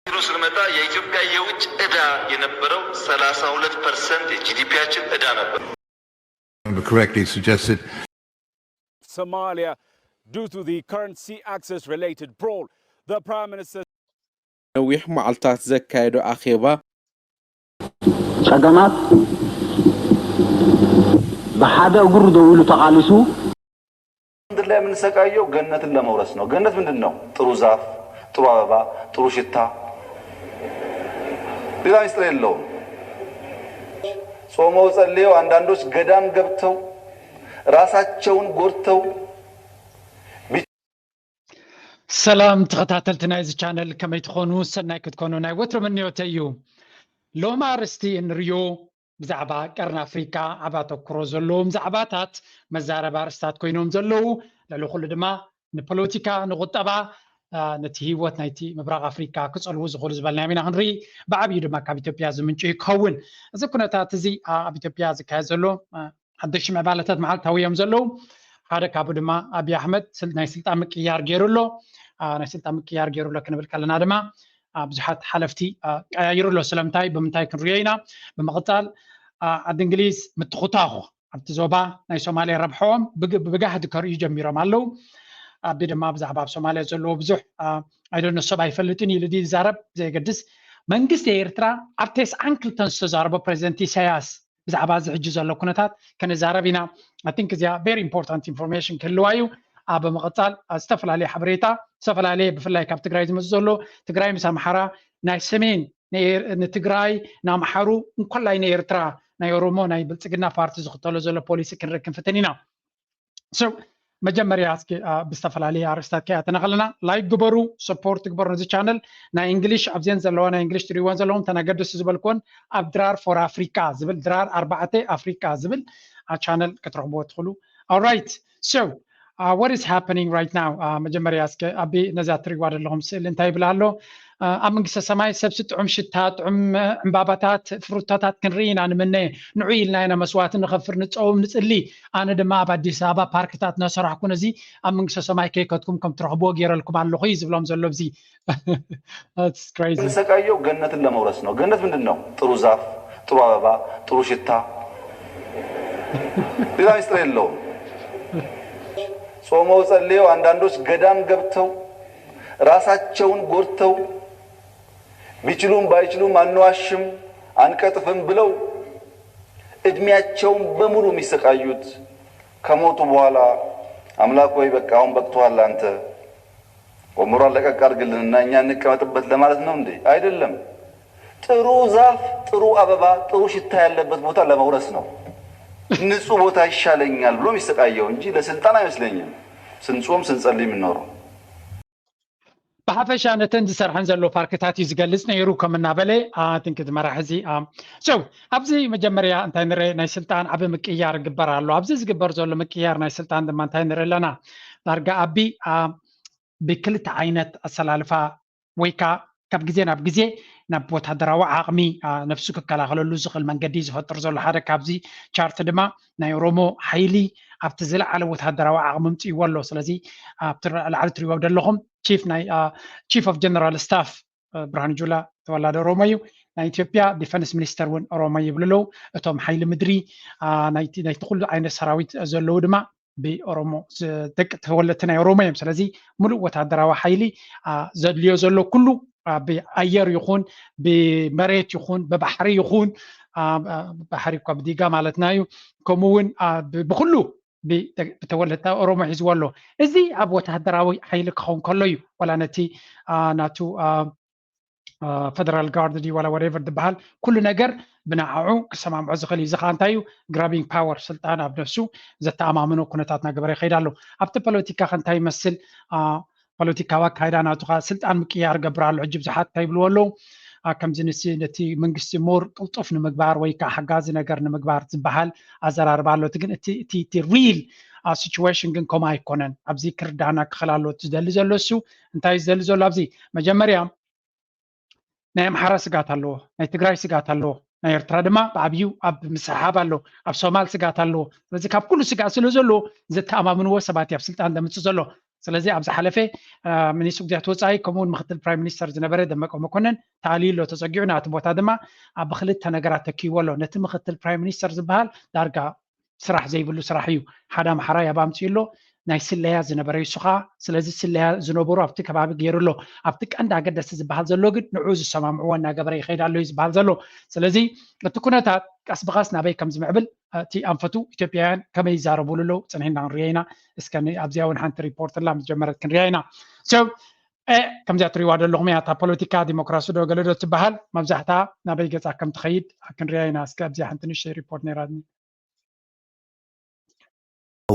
ችግሩ ስንመጣ የኢትዮጵያ የውጭ ዕዳ የነበረው ሰላሳ ሁለት ፐርሰንት የጂዲፒያችን ዕዳ ነበር። Remember correctly, suggested Somalia due to the currency access related brawl. The Prime Minister ነዊሕ መዓልታት ዘካየዶ ኣኼባ ጸገማት ብሓደ እግሩ ደው ኢሉ ተቓሊሱ ምድር ላይ የምንሰቃየው ገነትን ለመውረስ ነው። ገነት ምንድን ነው? ጥሩ ዛፍ፣ ጥሩ አበባ፣ ጥሩ ሽታ፣ ሌላ ሚስጥር የለውም። ጾመው ጸልየው አንዳንዶች ገዳም ገብተው ራሳቸውን ጎድተው ሰላም ተኸታተልቲ ናይዚ ቻነል፣ ከመይ ትኾኑ? ሰናይ ክትኮኑ ናይ ወትሮ ምንዮተይ እዩ። ሎሚ ኣርእስቲ እንሪኦ ብዛዕባ ቀርኒ ኣፍሪካ ኣብ ኣተኩሮ ዘለዎም ዛዕባታት መዛረቢ ኣርእስታት ኮይኖም ዘለዉ፣ ልዕሊ ኩሉ ድማ ንፖለቲካ፣ ንቁጠባ፣ ነቲ ህይወት ናይቲ ምብራቕ ኣፍሪካ ክጸልዉ ዝኽእሉ ዝበልናዮም ኢና ክንርኢ። ብዓብዩ ድማ ካብ ኢትዮጵያ ዝምንጩ ክኸውን። እዚ ኩነታት እዚ ኣብ ኢትዮጵያ ዝካየድ ዘሎ ሓደሽቲ ምዕባለታት መዓልታዊ እዮም ዘለዉ። ሓደ ካብኡ ድማ ኣብይ ኣሕመድ ናይ ስልጣን ምቅያር ገይሩ ኣሎ። ናይ ስልጣን ምቅያር ገይሩ ኣሎ ክንብል ከለና ድማ ብዙሓት ሓለፍቲ ቀያይሩ ኣሎ። ስለምንታይ ብምንታይ ክንሪኦ ኢና። ብምቕፃል ዓዲ እንግሊዝ ምትኹታኹ ኣብቲ ዞባ ናይ ሶማልያ ረብሐኦም ብጋህዲ ከርእዩ ጀሚሮም ኣለዉ። ኣቢ ድማ ብዛዕባ ኣብ ሶማልያ ዘለዎ ብዙሕ ኣይደኖ ሰብ ኣይፈልጥን ኢሉ ዝዛረብ ዘይገድስ መንግስቲ ኤርትራ ኣብ ተስዓን ክልተን ዝተዛረቦ ፕሬዚደንት ኢሳያስ ብዛዕባ እዚ ሕጂ ዘሎ ኩነታት ክንዛረብ ኢና። I think እዚኣ very important information ክህልዋ እዩ። ኣብ ምቕፃል ዝተፈላለዩ ሓበሬታ ዝተፈላለየ ብፍላይ ካብ ትግራይ ዝመፁ ዘሎ ትግራይ ምስ ኣምሓራ ናይ ሰሜን ንኤር- ንትግራይ ንኣምሓሩ እንኮላይ ንኤርትራ ናይ ኦሮሞ ናይ ብልፅግና ፓርቲ ዝኽተሎ ዘሎ ፖሊሲ ክንርኢ ክንፍትን ኢና። So መጀመርያ እስኪ ብዝተፈላለየ ኣርእስታት ከይኣተና ከለና ላይክ ግበሩ፣ ሰፖርት ግበሩ ነዚ ቻነል። ናይ እንግሊሽ ኣብዘን ዘለዋ ናይ እንግሊሽ ትሪእወን ዘለኹም ተናገድስ ዝበልክወን ኣብ ድራር ፎር ኣፍሪካ ዝብል ድራር ኣርባዕተ ኣፍሪካ ዝብል ቻነል ክትረኽብዎ ትኽእሉ። Alright, so what is happening right now? መጀመርያ እስኪ ኣቢ ነዛ ትሪእዋ ዘለኹም ስእሊ እንታይ ይብል ኣሎ? ኣብ መንግስተ ሰማይ ሰብሲ ጥዑም ሽታ ጥዑም ዕምባባታት ፍሩታታት ክንርኢ ኢና ንምነ። ንዑ ኢልና ኢና መስዋዕቲ ንኸፍር ንፀውም ንፅሊ። ኣነ ድማ ኣብ ኣዲስ ኣበባ ፓርክታት እናሰራሕኩ ነዚ ኣብ መንግስተ ሰማይ ከይከትኩም ከም ትረኽብዎ ገይረልኩም ኣለኹ እዩ ዝብሎም ዘሎ። እዚ የምንሰቃየው ገነትን ለመውረስ ነው። ገነት ምንድን ነው? ጥሩ ዛፍ፣ ጥሩ አበባ፣ ጥሩ ሽታ፣ ሌላ ሚስጥር የለውም። ጾመው ጸልየው አንዳንዶች ገዳም ገብተው ራሳቸውን ጎድተው ቢችሉም ባይችሉም አንዋሽም አንቀጥፍም ብለው እድሜያቸውን በሙሉ የሚሰቃዩት ከሞቱ በኋላ አምላክ ወይ በቃ አሁን በቅቶሃል አንተ ወንበሯን ለቀቅ አድርግልንና እኛ እንቀመጥበት ለማለት ነው እንዴ? አይደለም። ጥሩ ዛፍ፣ ጥሩ አበባ፣ ጥሩ ሽታ ያለበት ቦታ ለመውረስ ነው። ንጹህ ቦታ ይሻለኛል ብሎ የሚሰቃየው እንጂ ለስልጣን አይመስለኝም። ስንጾም ስንጸልይ የምንኖረው። ብሓፈሻ ነተን ዝሰርሐን ዘሎ ፓርክታት እዩ ዝገልፅ ነይሩ ከም እናበለ ትንክቲ መራሕ እዚ so ኣብዚ መጀመርያ እንታይ ንርኢ ናይ ስልጣን ዓብ ምቅያር ግበር ኣሎ ኣብዚ ዝግበር ዘሎ ምቅያር ናይ ስልጣን ድማ እንታይ ንርኢ ኣለና ዳርጋ ኣቢ ብክልተ ዓይነት ኣሰላልፋ ወይ ከዓ ካብ ግዜ ናብ ግዜ ናብ ወታደራዊ ዓቕሚ ነፍሱ ክከላኸለሉ ዝኽእል መንገዲ ዝፈጥር ዘሎ ሓደ ካብዚ ቻርት ድማ ናይ ኦሮሞ ሓይሊ ኣብቲ ዝለዓለ ወታደራዊ ዓቕሚ ምፅእዎ ኣሎ ስለዚ ኣብቲ ላዕሊ ትሪእዎ ዘለኹም chief ናይ chief of general staff ብርሃኑ ጁላ ተወላደ ኦሮሞ እዩ ናይ ኢትዮጵያ ዲፈንስ ሚኒስተር እውን ኦሮሞ ይብሉ ኣለዉ እቶም ሓይሊ ምድሪ ናይቲ ኩሉ ዓይነት ሰራዊት ዘለዉ ድማ ብኦሮሞ ደቂ ተወለድቲ ናይ ኦሮሞ እዮም ስለዚ ሙሉእ ወታደራዊ ሓይሊ ዘድልዮ ዘሎ ኩሉ ብኣየር ይኹን ብመሬት ይኹን ብባሕሪ ይኹን ባሕሪ እኳ ብዲጋ ማለትና እዩ ከምኡ እውን ብኩሉ ብተወለድታ ኦሮሞ ሒዝዎ ኣሎ እዚ ኣብ ወታደራዊ ሓይሊ ክኸውን ከሎ እዩ ዋላ ነቲ ናቱ federal guard ድዩ ዋላ whatever ዝበሃል ኩሉ ነገር ብንዓዑ ክሰማምዖ ዝኽእል እዩ እዚ ከዓ እንታይ እዩ grabbing power ስልጣን ኣብ ነፍሱ ዘተኣማምኖ ኩነታት እናገበረ ይኸይድ ኣሎ ኣብቲ ፖለቲካ ከ እንታይ ይመስል ፖለቲካዊ ኣካይዳ ናቱ ከዓ ስልጣን ምቅያር ገብር ኣሎ ሕጂ ብዙሓት እንታይ ይብልዎ ኣለዉ ከምዚ ንሲ ነቲ መንግስቲ more ቅልጡፍ ንምግባር ወይ ከዓ ሓጋዚ ነገር ንምግባር ዝበሃል ኣዘራርባ ኣሎ እቲ ግን እቲ real situation ግን ከምኡ ኣይኮነን ኣብዚ ክርዳና ክኽእል ኣሎ እቲ ዝደሊ ዘሎ እሱ እንታይ ዝደሊ ዘሎ ኣብዚ መጀመርያ ናይ ኣምሓራ ስጋት ኣለዎ ናይ ትግራይ ስጋት ኣለዎ ናይ ኤርትራ ድማ ብዓብዩ ኣብ ምስሕሓብ ኣሎ ኣብ ሶማል ስጋት ኣለዎ ስለዚ ካብ ኩሉ ስጋት ስለ ዘለዎ ዘተኣማምንዎ ሰባት እዩ ኣብ ስልጣን ዘምፅእ ዘሎ ስለዚ ኣብ ዝሓለፈ ሚኒስትሪ ጉዳያት ወፃኢ ከምኡውን ምክትል ፕራይም ሚኒስተር ዝነበረ ደመቀ መኮነን ተኣልዩ ኣሎ፣ ተፀጊዑ ናቲ ቦታ ድማ ኣብ ክልተ ነገራት ተኪዎ ኣሎ። ነቲ ምክትል ፕራይም ሚኒስተር ዝበሃል ዳርጋ ስራሕ ዘይብሉ ስራሕ እዩ። ሓደ ኣምሓራይ ኣብ ኣምፅኡ ኣሎ፣ ናይ ስለያ ዝነበረ ይሱ ከዓ። ስለዚ ስለያ ዝነበሩ ኣብቲ ከባቢ ገይሩ ኣሎ። ኣብቲ ቀንዲ ኣገደስቲ ዝበሃል ዘሎ ግን ንዑ ዝሰማምዕዎ እናገበረ ይኸይድ ኣሎ እዩ ዝበሃል ዘሎ። ስለዚ እቲ ኩነታት ቀስ ብቐስ ናበይ ከም ዝምዕብል እቲ ኣንፈቱ ኢትዮጵያውያን ከመይ ይዛረቡሉ ኣለዉ ፅንሒና ክንሪኦ ኢና። እስከ ኣብዚኣ እውን ሓንቲ ሪፖርት ላ ምስ ጀመረት ክንሪኣ ኢና። ከምዚኣ ትሪዋ ዘለኹም እያ እታ ፖለቲካ ዲሞክራሲ ዶ ገለ ዶ ትበሃል መብዛሕታ ናበይ ገፃ ከም ትኸይድ ክንሪኣ ኢና። እስከ ኣብዚኣ ሓንቲ ንእሽተይ ሪፖርት ነይራትኒ።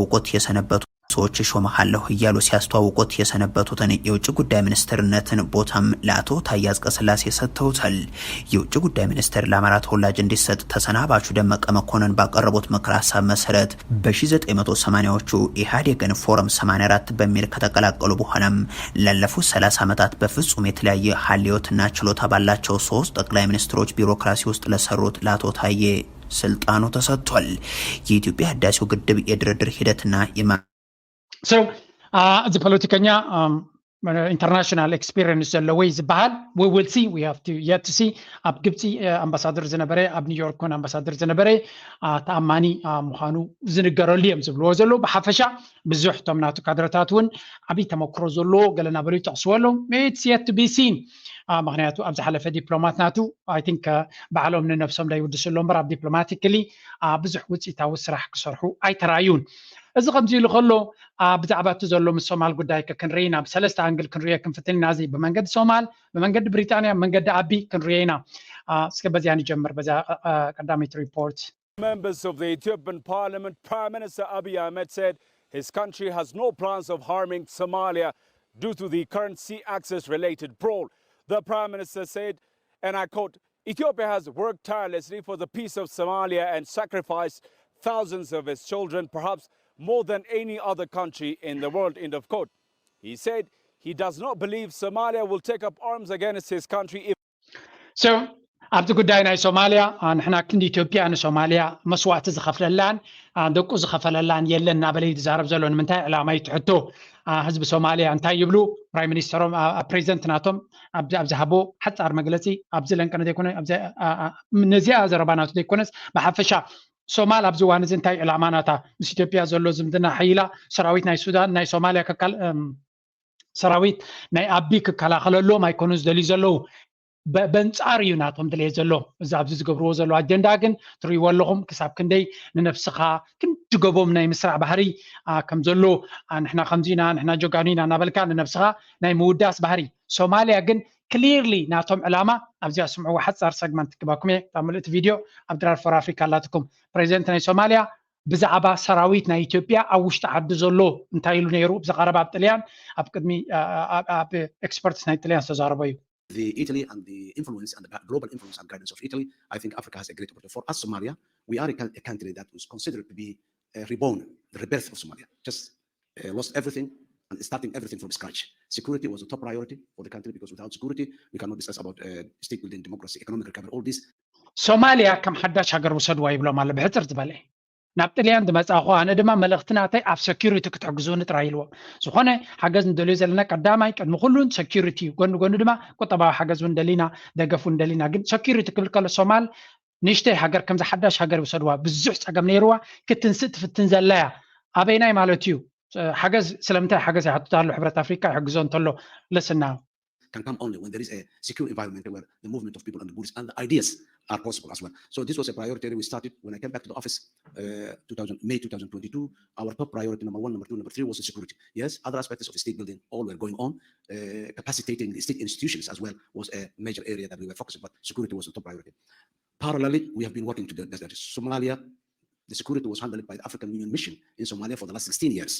ውቆት የሰነበቱ ሰዎች እሾመሃለሁ እያሉ ሲያስተዋውቁት የሰነበቱትን የውጭ ጉዳይ ሚኒስትርነትን ቦታም ለአቶ ታዬ አጽቀሥላሴ ሰጥተውታል። የውጭ ጉዳይ ሚኒስትር ለአማራ ተወላጅ እንዲሰጥ ተሰናባቹ ደመቀ መኮንን ባቀረቡት ምክር ሀሳብ መሰረት በ1980ዎቹ ኢህአዴግን ፎረም 84 በሚል ከተቀላቀሉ በኋላም ላለፉት 30 ዓመታት በፍጹም የተለያየ ሀልዮትና ችሎታ ባላቸው ሶስት ጠቅላይ ሚኒስትሮች ቢሮክራሲ ውስጥ ለሰሩት ለአቶ ታዬ ስልጣኑ ተሰጥቷል። የኢትዮጵያ ህዳሴው ግድብ የድርድር ሂደትና የማ እዚ ፖለቲከኛ ኢንተርናሽናል ኤክስፒሪየንስ ዘለዎ እዩ ዝበሃል። We will see, we have to yet to see። ኣብ ግብፂ ኣምባሳደር ዝነበረ፣ ኣብ ኒውዮርክ እውን ኣምባሳደር ዝነበረ ተኣማኒ ምዃኑ ዝንገረሉ እዮም ዝብልዎ ዘለዉ። ብሓፈሻ ብዙሕ እቶም ናቱ ካድረታት እውን ዓብዪ ተመክሮ ዘለዎ ገለ እናበሉ ይጠቕስዎ ኣለዉ። It's yet to be seen። ምክንያቱ ኣብ ዝሓለፈ ዲፕሎማት ናቱ I think ባዕሎም ንነብሶም ዳይውድሱ ኣሎ እምበር ኣብ ዲፕሎማቲክሊ ብዙሕ ውፅኢታዊ ስራሕ ክሰርሑ ኣይተራእዩን። እዚ ከምዚ ኢሉ ከሎ ብዛዕባ እቲ ዘሎ ምስ ሶማል ጉዳይ ከ ክንርኢ ናብ ሰለስተ ኣንግል ክንሪኦ ክንፍትን ኢና። እዚ ብመንገዲ ሶማል፣ ብመንገዲ ብሪጣንያ፣ መንገዲ ኣቢ ክንሪኦ ኢና። እስከ በዚያ ንጀምር፣ በዛ ቀዳመይቲ ሪፖርት። Members of the Ethiopian parliament, Prime Minister Abiy Ahmed said his country has no plans of harming Somalia due to the current sea access related brawl. The Prime Minister said, and I quote, Ethiopia has worked tirelessly for the peace of Somalia and sacrificed thousands of its children, perhaps more than any other country in the world, end of quote. He said he does not believe Somalia will take up arms against his country if So ኣብቲ ጉዳይ ናይ ሶማልያ ንሕና ክንዲ ኢትዮጵያ ንሶማልያ መስዋእቲ ዝኸፍለላን ደቁ ዝኸፈለላን የለን እናበለ እዩ ዝዛረብ ዘሎ። ንምንታይ ዕላማ እዩ ትሕቶ? ህዝቢ ሶማልያ እንታይ ይብሉ? ፕራይም ሚኒስተሮም ፕሬዚደንት ናቶም ኣብ ዝሃቦ ሓፃር መግለፂ ኣብዚ ለንቀነ ዘይኮነ ነዚኣ ዘረባ ናቱ ዘይኮነስ ብሓፈሻ ሶማል ኣብዚ እዋን እዚ እንታይ ዕላማ ናታ? ምስ ኢትዮጵያ ዘሎ ዝምድና ሓይላ ሰራዊት ናይ ሱዳን ናይ ሶማልያ ከካል ሰራዊት ናይ ኣቢ ክከላኸለሎም ኣይኮኑን ዝደልዩ ዘለዉ። በንፃር እዩ ናቶም ድሌት ዘሎ። እዚ ኣብዚ ዝገብርዎ ዘሎ ኣጀንዳ ግን ትርእይዎ ኣለኹም ክሳብ ክንደይ ንነብስኻ ክንድገቦም ናይ ምስራዕ ባህሪ ከም ዘሎ ንሕና ከምዚ ኢና ንሕና ጀጋኑ ኢና እናበልካ ንነብስኻ ናይ ምውዳስ ባህሪ። ሶማልያ ግን ክሊርሊ ናቶም ዕላማ ኣብዚኣ ስምዕዎ ሓፃር ሰግመንት ክባኩም እየ እታ ምልእቲ ቪድዮ ኣብ ድራር ፎር ኣፍሪካ ኣላትኩም። ፕሬዚደንት ናይ ሶማልያ ብዛዕባ ሰራዊት ናይ ኢትዮጵያ ኣብ ውሽጢ ዓዲ ዘሎ እንታይ ኢሉ ነይሩ ብዝቐረባ ኣብ ጥልያን ኣብ ቅድሚ ኣብ ኤክስፐርትስ ናይ ጥልያን ዝተዛረቦ እዩ። The Italy and the influence and the global influence and guidance of Italy, I think Africa has a great opportunity. For us, Somalia, we are a, a country that was considered to be a reborn, the rebirth of Somalia. Just uh, lost everything and starting everything from scratch. Security was a top priority for the country because without security, we cannot discuss about uh, state building, democracy, economic recovery, all this. ሶማልያ ከም ሓዳሽ ሃገር ውሰድዋ ይብሎም ኣሎ ብሕፅር ዝበለ። ናብ ጥልያን ዝመፃኹ ኣነ ድማ መልእኽቲ ናተይ ኣብ ሰኪሪቲ ክትሕግዙኒ ጥራይ ኢልዎም። ዝኾነ ሓገዝ ንደልዮ ዘለና ቀዳማይ ቅድሚ ኩሉን ሰኪሪቲ እዩ። ጎኒ ጎኒ ድማ ቁጠባዊ ሓገዝ እውን ደሊና ደገፍ እውን ደሊና። ግን ሰኪሪቲ ክብል ከሎ ሶማል ንእሽተይ ሃገር ከምዚ ሓዳሽ ሃገር ይውሰድዋ ብዙሕ ፀገም ነይርዋ ክትንስእ ትፍትን ዘላ እያ። ኣበይናይ ማለት እዩ ሓገዝ ስለምንታይ ሓገዝ ይሓትት ኣሎ ሕብረት ኣፍሪካ ይሕግዞ እንተሎ ልስና can come only when there is a secure environment where the movement of people and the goods and the ideas are possible as well. So this was a priority we started when I came back to the office uh, two thousand, May two thousand twenty-two. Our top priority number one, number two, number three was the security. Yes, other aspects of state building all were going on. Uh, capacitating the state institutions as well was a major area that we were focusing, but security was the top priority. Parallelly, we have been working to that. Somalia, the security was handled by the African Union mission in Somalia for the last sixteen years.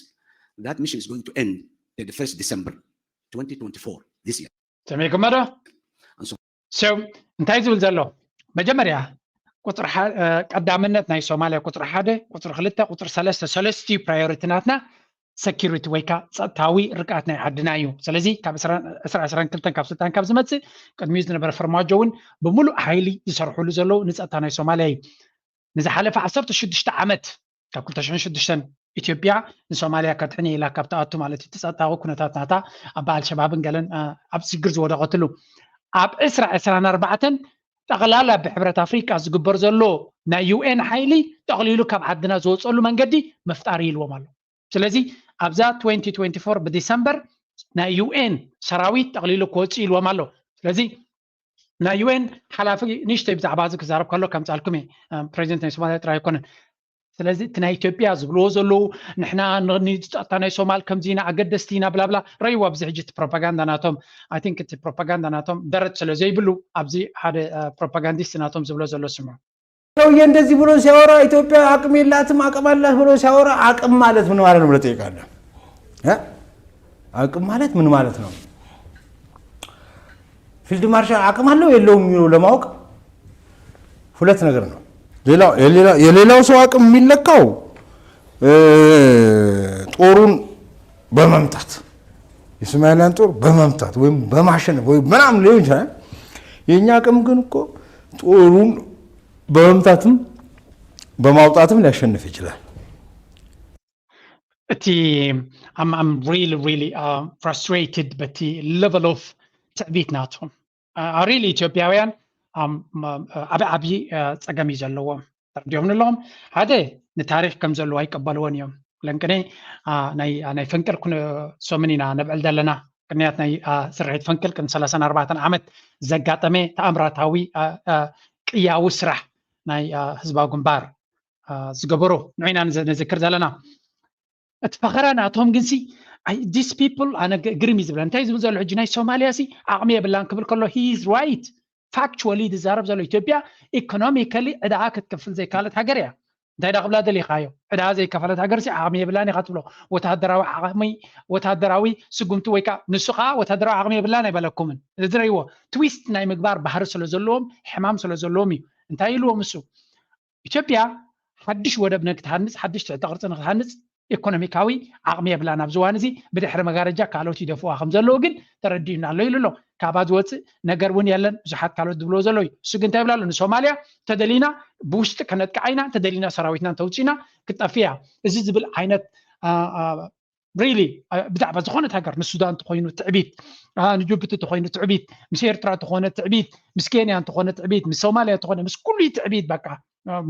That mission is going to end thirty-first December twenty twenty-four, this year. ሰሚዕኩሞ ዶ? So እንታይ ዝብል ዘሎ መጀመርያ ቁፅሪ ቀዳምነት ናይ ሶማልያ ቁፅሪ ሓደ ቁፅሪ ክልተ ቁፅሪ ሰለስተ ሰለስቲኡ ፕራዮሪቲ ናትና ሰኪሪቲ ወይ ከዓ ፀጥታዊ ርግኣት ናይ ዓድና እዩ። ስለዚ ካብ ዕስራ ዕስራን ክልተን ካብ ስልጣን ካብ ዝመፅእ ቅድሚኡ ዝነበረ ፈርማጆ እውን ብምሉእ ሓይሊ ዝሰርሕሉ ዘለዉ ንፀጥታ ናይ ሶማልያ እዩ። ንዝሓለፈ ዓሰርተ ሽዱሽተ ዓመት ካብ ክልተ ሽሕን ሽዱሽተን ኢትዮጵያ ንሶማልያ ከድሕን ኢላ ካብ ትኣቱ ማለት እዩ፣ እቲ ጸጥታዊ ኩነታት ናታ ኣብ ኣልሸባብን ገለን ኣብ ሽግር ዝወደቐትሉ፣ ኣብ ዕስራ ዕስራን ኣርባዕተን ጠቕላላ ብሕብረት ኣፍሪቃ ዝግበር ዘሎ ናይ ዩ ኤን ሓይሊ ጠቕሊሉ ካብ ዓድና ዝወፀሉ መንገዲ ምፍጣር ኢልዎም ኣሎ። ስለዚ ኣብዛ ብዲሰምበር ናይ ዩ ኤን ሰራዊት ጠቕሊሉ ክወፅእ ኢልዎም ኣሎ። ስለዚ ናይ ዩ ኤን ሓላፊ ንእሽተይ ብዛዕባ እዚ ክዛረብ ከሎ ከምፃልኩም እየ። ፕሬዚደንት ናይ ሶማልያ ጥራይ ኣይኮነን። ስለዚ እቲ ናይ ኢትዮጵያ ዝብልዎ ዘለዉ ንሕና ንፀጥታ ናይ ሶማል ከምዚ ኢና ኣገደስቲ ኢና ብላብላ ረይዎ። ኣብዚ ሕጂ እቲ ፕሮፓጋንዳ ናቶም፣ ኣይ ቲንክ እቲ ፕሮፓጋንዳ ናቶም ደረት ስለ ዘይብሉ ኣብዚ ሓደ ፕሮፓጋንዲስት ናቶም ዝብሎ ዘሎ ስምዑ። ሰውዬ እንደዚህ ብሎ ሲያወራ ኢትዮጵያ አቅም የላትም አቅም አላት ብሎ ሲያወራ አቅም ማለት ምን ማለት ነው ብለህ ትጠይቃለህ። አቅም ማለት ምን ማለት ነው? ፊልድ ማርሻል አቅም አለው የለውም የሚለው ለማወቅ ሁለት ነገር ነው። የሌላው ሰው አቅም የሚለካው ጦሩን በመምታት፣ የሶማሊያን ጦር በመምታት ወይም በማሸነፍ ወይም ምናምን ሊሆን ይችላል። የእኛ አቅም ግን እኮ ጦሩን በመምታትም በማውጣትም ሊያሸንፍ ይችላል። እቲ I'm really really frustrated በቲ level of ትዕቢት ናቶም። Really ኢትዮጵያውያን ዓቢ ዓቢ ጸገም እዩ ዘለዎም። ተረዲኦም ኣለዎም። ሓደ ንታሪኽ ከም ዘለዎ ኣይቀበልዎን እዮም። ለንቅኔ ናይ ፈንቅል ሰሙን ኢና ነብዕል ዘለና። ቅንያት ናይ ስርሒት ፈንቅል ቅድሚ ሰላሳን ኣርባዕተን ዓመት ዘጋጠመ ተኣምራታዊ ቅያዊ ስራሕ ናይ ህዝባዊ ግንባር ዝገበሮ ንዒና ንዝክር ዘለና። እቲ ፈኸራ ናቶም ግንሲ these people ኣነ ግርም እዩ ዝብለ። እንታይ ዝብል ዘሎ ሕጂ ናይ ሶማልያ ሲ ዓቕሚ የብላን ክብል ከሎ he is right። Factually ዝዛረብ ዘሎ ኢትዮጵያ ኢኮኖሚካሊ ዕዳኣ ክትከፍል ዘይካለት ሃገር እያ። እንታይ ዳ ክብላ ደሊኻዮ? ዕዳ ዘይከፈለት ሃገር ሲ ዓቕሚ የብላን ኢኻ ትብሎ። ወታደራዊ ዓቕሚ ወታደራዊ ስጉምቲ ወይ ከዓ ንሱ ከዓ ወታደራዊ ዓቕሚ የብላን ኣይበለኩምን። እዚ ረይዎ ትዊስት ናይ ምግባር ባህሪ ስለ ዘለዎም ሕማም ስለ ዘለዎም እዩ። እንታይ ኢልዎም እሱ? ኢትዮጵያ ሓድሽ ወደብ ንክትሃንፅ ሓድሽ ትሕተ ቅርፂ ንክትሃንፅ ኢኮኖሚካዊ ዓቕሚ የብላን። ኣብዚ እዋን እዚ ብድሕሪ መጋረጃ ካልኦት ይደፍዋ ከም ዘለዉ ግን ተረዲኡና ኣሎ ኢሉ ኣሎ። ካብኣ ዝወፅእ ነገር እውን የለን። ብዙሓት ካልኦት ዝብልዎ ዘለዉ እዩ። እሱ ግን እንታይ ይብላ ኣሎ? ንሶማልያ ተደሊና ብውሽጢ ከነጥቅዓ ኢና፣ ተደሊና ሰራዊትና እንተውፅእና ክትጠፍእ እያ። እዚ ዝብል ዓይነት really ብዛዕባ ዝኾነት ሃገር ንሱዳን ተኾይኑ ትዕቢት፣ ንጅቡቲ ተኾይኑ ትዕቢት፣ ምስ ኤርትራ ተኾነ ትዕቢት፣ ምስ ኬንያ እንተኾነ ትዕቢት፣ ምስ ሶማልያ እንተኾነ ምስ ኩሉ ትዕቢት በቃ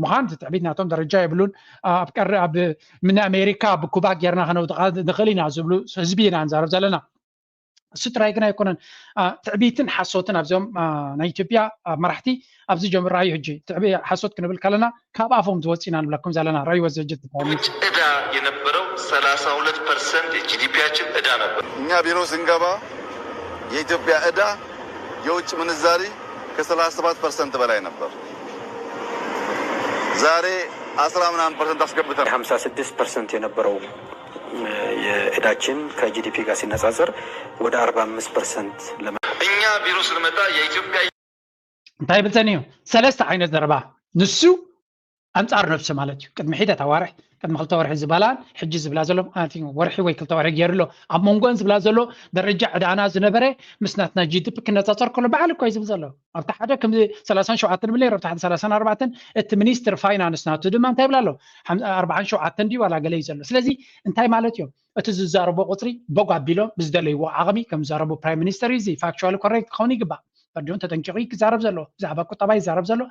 ምዃን እቲ ትዕቢት ናቶም ደረጃ የብሉን። ኣብ ቀሪ ኣብ ምን ኣሜሪካ ብኩባ ጌርና ከነውድቓ ንኽእል ኢና ዝብሉ ህዝቢ ኢና ንዛረብ ዘለና። እሱ ጥራይ ግን ኣይኮነን። ትዕቢትን ሓሶትን ኣብዚኦም ናይ ኢትዮጵያ መራሕቲ ኣብዚ ጀምራዩ ሕጂ ትዕቢ ሓሶት ክንብል ከለና ካብ ኣፎም ዝወፅእ ኢና ንብለኩም ዘለና። ረይዎ ዝጅት ውጭ እዳ የነበረው ሰላሳ ሁለት ፐርሰንት የጂዲፒያችን እዳ ነበር። እኛ ቢሮ ስንገባ የኢትዮጵያ እዳ የውጭ ምንዛሪ ከሰላሳ ሰባት ፐርሰንት በላይ ነበር። ዛሬ አስራ ምናምን ፐርሰንት አስገብተን ሀምሳ ስድስት ፐርሰንት የነበረው የእዳችን ከጂዲፒ ጋር ሲነጻጸር ወደ አርባ አምስት ፐርሰንት ለመ እኛ ቢሮ ስንመጣ የኢትዮጵያ እንታይ ይብል ጸኒሑ? ሰለስተ ዓይነት ዘረባ። ንሱ ኣንጻር ነብሲ ማለት እዩ። ቅድሚ ሒደት ኣዋርሕ ቅድሚ ክልተ ወርሒ ዝበላን ሕጂ ዝብላ ዘሎ ወርሒ ወይ ክልተ ወርሒ ገይሩ ኣሎ። ኣብ መንጎን ዝብላ ዘሎ ደረጃ ዕዳና ዝነበረ ምስ ናትና ጂዲፒ ክነጻጸር ከሎ በዓል እኮ እዩ ዝብል ዘሎ። ኣብቲ ሓደ ከም ሰላሳን ሸውዓተን ብል ነይሩ ኣብቲ ሓደ ሰላሳን ኣርባዕተን እቲ ሚኒስትር ፋይናንስ ናቱ ድማ እንታይ ይብል ኣሎ? ኣርባዓን ሸውዓተን ድዩ ዋላ ገለ እዩ ዘሎ። ስለዚ እንታይ ማለት እዮም? እቲ ዝዛረቦ ቁፅሪ በጉ ኣቢሎም ብዝደለይዎ ዓቕሚ ከም ዝዛረቡ ፕራይም ሚኒስተር እዩ። እዚ ፋክቹዋሊ ኮሬክት ክኸውን ይግባእ። ፈርዲዮን ተጠንቂቑ እዩ ክዛረብ ዘሎ። ብዛዕባ ቁጠባ ይዛረብ ዘሎ።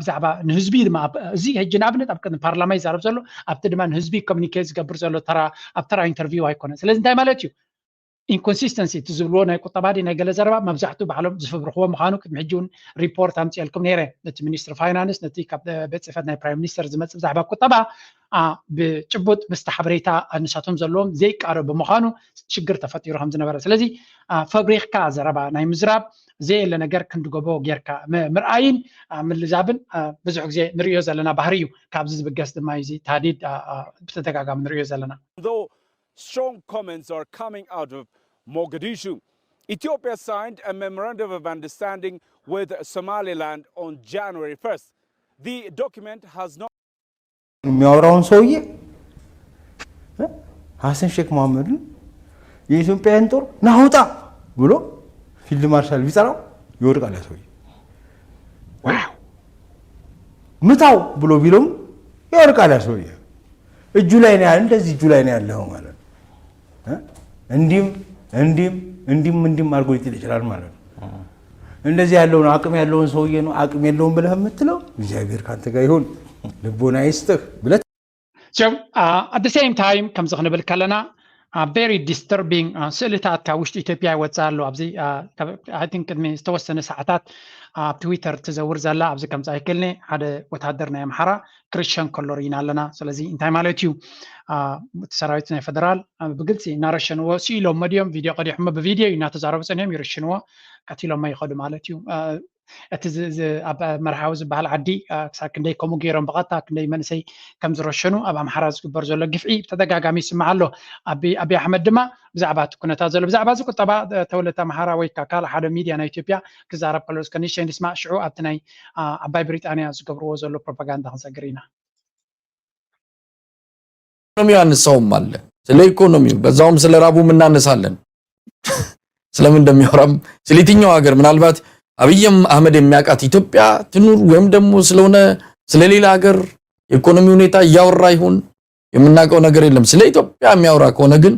ብዛዕባ ንህዝቢ ድማ እዚ ሕጂ ንኣብነት ኣብ ቅድሚ ፓርላማ ይዛረብ ዘሎ። ኣብቲ ድማ ንህዝቢ ኮሚኒኬት ዝገብር ዘሎ ተራ ኣብ ተራ ኢንተርቪው ኣይኮነን። ስለዚ እንታይ ማለት እዩ? ኢንኮንሲስተንሲ እቲ ዝብልዎ ናይ ቁጠባ ድዩ ናይ ገለ ዘረባ መብዛሕትኡ ባዕሎም ዝፍብርኽዎ ምዃኑ ቅድሚ ሕጂ እውን ሪፖርት ኣምፅኤልኩም ነይረ። ነቲ ሚኒስትሪ ፋይናንስ ነቲ ካብ ቤት ፅሕፈት ናይ ፕራይም ሚኒስተር ዝመፅእ ብዛዕባ ቁጠባ ብጭቡጥ ምስቲ ሓበሬታ ንሳቶም ዘለዎም ዘይቃረብ ብምዃኑ ሽግር ተፈጢሩ ከም ዝነበረ ስለዚ ፈብሪኽካ ዘረባ ናይ ምዝራብ ዘየለ ነገር ክንድገቦ ጌርካ ምርኣይን ምልዛብን ብዙሕ ግዜ ንርእዮ ዘለና ባህሪ እዩ። ካብዚ ዝብገስ ድማ እዚ ታህዲድ ብተደጋጋሚ ንርእዮ ዘለና። Strong comments are coming out of Mogadishu. Ethiopia signed a memorandum of understanding with Somaliland on January first. The document has not የሚያወራውን ሰውዬ ሐሰን ሼክ መሐመድን የኢትዮጵያን ጦር ናውጣ ብሎ ፊልድ ማርሻል ቢጠራው ይወድቃል ያ ሰውዬ። ምታው ብሎ ቢለውም ይወድቃል ያ ሰውዬ። እጁ ላይ ነው ያለ፣ እንደዚህ እጁ ላይ ነው ያለው ማለት ነው። እ? እንዲም እንዲም እንዲም እንዲም አድርጎ ይጥል ይችላል ማለት ነው። እንደዚህ ያለውን አቅም ያለውን ሰውዬ ነው አቅም የለውም ብለህ የምትለው። እግዚአብሔር ካንተ ጋር ይሁን፣ ልቦና ይስጥህ ብለህ So, uh, at the same time ከምዚ ክንብል ከለና very disturbing ስእልታት ካብ ውሽጢ ኢትዮጵያ ይወፅእ ኣሎ። ኣብዚ I think ቅድሚ ዝተወሰነ ሰዓታት ኣብ ትዊተር ትዘውር ዘላ ኣብዚ ከምፃ ይክልኒ ሓደ ወታደር ናይ ኣምሓራ ክርሸን ከሎ ርኢና ኣለና። ስለዚ እንታይ ማለት እዩ? እቲ ሰራዊት ናይ ፌደራል ብግልፂ እናረሸንዎ ስኢሎሞ ድዮም? ቪድዮ ቀዲሖሞ ብቪድዮ እዩ እናተዛረቡ ፀኒሖም ይርሽንዎ፣ ቀቲሎሞ ይኸዱ ማለት እዩ። እቲ ኣብ መርሃዊ ዝበሃል ዓዲ ክሳብ ክንደይ ከምኡ ገይሮም ብቐጥታ ክንደይ መንእሰይ ከም ዝረሸኑ ኣብ ኣምሓራ ዝግበር ዘሎ ግፍዒ ብተደጋጋሚ ይስማዕ ኣሎ። ኣብይ ኣሕመድ ድማ ብዛዕባ እቲ ኩነታት ዘሎ ብዛዕባ እዚ ቁጠባ ተወለተ ኣምሓራ ወይ ካልእ ሓደ ሚድያ ናይ ኢትዮጵያ ክዛረብ ከሎ እስከ ንእሽተይ ንስማዕ፣ ሽዑ ኣብቲ ናይ ኣባይ ብሪጣንያ ዝገብርዎ ዘሎ ፕሮፓጋንዳ ክንሰግር ኢና። ኢኮኖሚው ያነሳውም አለ። ስለ ኢኮኖሚው በዛውም ስለ ራቡም እናነሳለን። ስለምን እንደሚያወራም ስለ የትኛው ሀገር ምናልባት አብይም አህመድ የሚያውቃት ኢትዮጵያ ትኑር ወይም ደግሞ ስለሆነ ስለሌላ ሀገር የኢኮኖሚ ሁኔታ እያወራ ይሁን የምናውቀው ነገር የለም። ስለ ኢትዮጵያ የሚያወራ ከሆነ ግን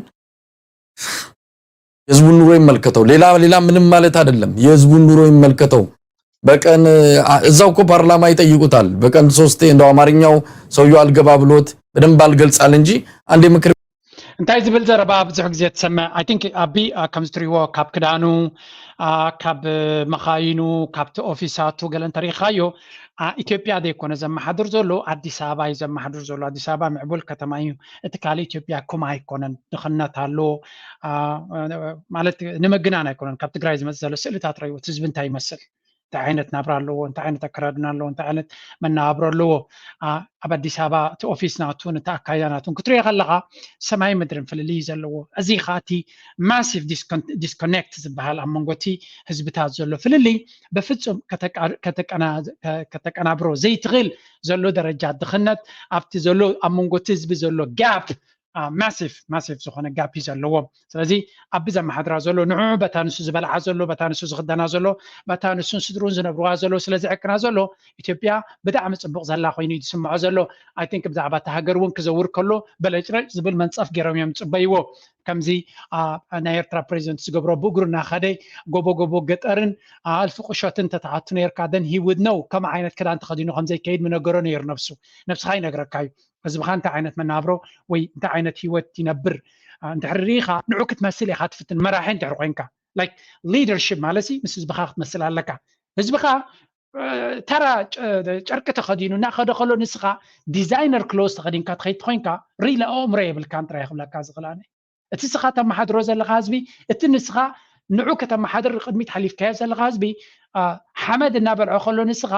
የህዝቡን ኑሮ ይመልከተው። ሌላ ሌላ ምንም ማለት አይደለም። የህዝቡን ኑሮ ይመልከተው። በቀን እዛው እኮ ፓርላማ ይጠይቁታል። በቀን ሶስቴ እንደው አማርኛው ሰውየው አልገባ ብሎት በደንብ አልገልጻል እንጂ አንድ የምክር እንታይ ዝብል ዘረባ ብዙሕ ግዜ ትሰምዕ። I think ኣቢ ከምዚ ትሪእዎ ካብ ክዳኑ፣ ካብ መኻይኑ፣ ካብቲ ኦፊሳቱ ገለ እንተሪኢኻዮ ኢትዮጵያ ዘይኮነ ዘመሓድር ዘሎ፣ ኣዲስ ኣበባ እዩ ዘመሓድር ዘሎ። ኣዲስ ኣበባ ምዕቡል ከተማ እዩ። እቲ ካልእ ኢትዮጵያ ከምኡ ኣይኮነን። ድኽነት ኣሎ፣ ማለት ንምግናን ኣይኮነን። ካብ ትግራይ ዝመፅእ ዘሎ ስእልታት ረእይዎ፣ እቲ ህዝቢ እንታይ ይመስል፣ እንታይ ዓይነት ናብራ ኣለዎ፣ እንታይ ዓይነት ኣከዳድና ኣለዎ፣ እንታይ ዓይነት መነባብሮ ኣለዎ። ኣብ ኣዲስ ኣበባ እቲ ኦፊስ ናቱን እቲ ኣካይዳ ናቱን ክትሪኦ ከለኻ ሰማይ ምድርን ፍልልይ ዘለዎ። እዚ ከዓ እቲ massive disconnect ዝበሃል ኣብ መንጎ እቲ ህዝብታት ዘሎ ፍልልይ ብፍፁም ከተቀናብሮ ዘይትኽእል ዘሎ ደረጃ ድኽነት፣ ኣብቲ ዘሎ ኣብ መንጎ እቲ ህዝቢ ዘሎ ጋፕ massive massive ዝኾነ ጋፕ እዩ ዘለዎ። ስለዚ ኣብ ዘመሓድራ ዘሎ ንዑ በታ ንሱ ዝበልዓ ዘሎ በታ ንሱ ዝኽደና ዘሎ በታ ንሱን ስድሩን ዝነብርዋ ዘሎ ስለ ዝዕቅና ዘሎ ኢትዮጵያ ብጣዕሚ ፅቡቕ ዘላ ኮይኑ እዩ ዝስምዖ ዘሎ። I think ብዛዕባ እቲ ሃገር እውን ክዘውር ከሎ በለጭረጭ ዝብል መንፀፍ ገይሮም እዮም ዝፅበይዎ። ከምዚ ናይ ኤርትራ ፕሬዚደንት ዝገብሮ ብእግሩ እናኸደ ጎቦ ጎቦ ገጠርን ኣልፊ ቁሸትን ተተኣቱ ነርካ then he would know ከም ዓይነት ክዳን ተኸዲኑ ከም ዘይከይድ ምነገሮ ነይሩ ነብሱ። ነብስኻ ይነግረካ እዩ። ህዝብኻ እንታይ ዓይነት መናብሮ ወይ እንታይ ዓይነት ህይወት ይነብር እንድሕር ርኢኻ ንዑ ክትመስል ኢኻ ትፍትን መራሒ እንድሕር ኮይንካ like leadership ማለት ምስ ህዝብኻ ክትመስል ኣለካ። ህዝብኻ ተራ ጨርቂ ተኸዲኑ እናኸደ ከሎ ንስኻ ዲዛይነር ክሎዝ ተኸዲንካ ትኸይድ ኮይንካ ሪለ ኣእምሮ የብልካን ጥራይ ክብለካ ዝኽእል ኣነ። እቲ ንስኻ ተመሓድሮ ዘለኻ ህዝቢ እቲ ንስኻ ንዑ ከተመሓድር ቅድሚት ሓሊፍካዮ ዘለኻ ህዝቢ ሓመድ እናበልዖ ከሎ ንስኻ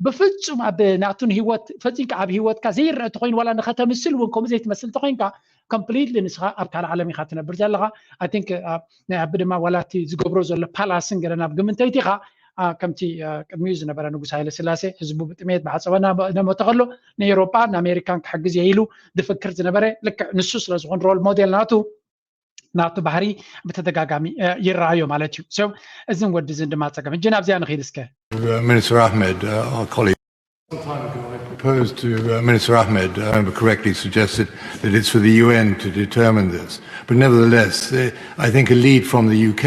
ብፍፁም ኣብ ናቱን ህይወት ፈፂምካ ኣብ ህይወትካ ዘይረአ ተኮይኑ ዋላ ንኸተምስል እውን ከምኡ ዘይትመስል ተኮይንካ completely ንስኻ ኣብ ካልእ ዓለም ኢኻ ትነብር ዘለኻ። I think ናይ ኣቢ ድማ ዋላ እቲ ዝገብሮ ዘሎ ፓላስን ገለ ናብ ግምት እንተይቲኻ ከምቲ ቅድሚኡ ዝነበረ ንጉስ ሃይለ ስላሴ ህዝቡ ብጥሜት ብዓፀቦ እናሞተ ከሎ ንኤውሮጳ ንኣሜሪካን ክሕግዝ እየ ኢሉ ዝፍክር ዝነበረ ልክዕ ንሱ ስለዝኾን ሮል ሞዴል ናቱ ናቱ ባህሪ ብተደጋጋሚ ይረኣዮ ማለት እዩ። So እዝን ወዲ ዝን ድማ ፀገም ሕጂ ናብዚኣ ንኽይድ እስከ Minister Ahmed, uh, our colleague. Some time ago, I proposed to uh, Minister Ahmed, I remember correctly, suggested that it's for the U N to determine this. But nevertheless, uh, I think a lead from the U K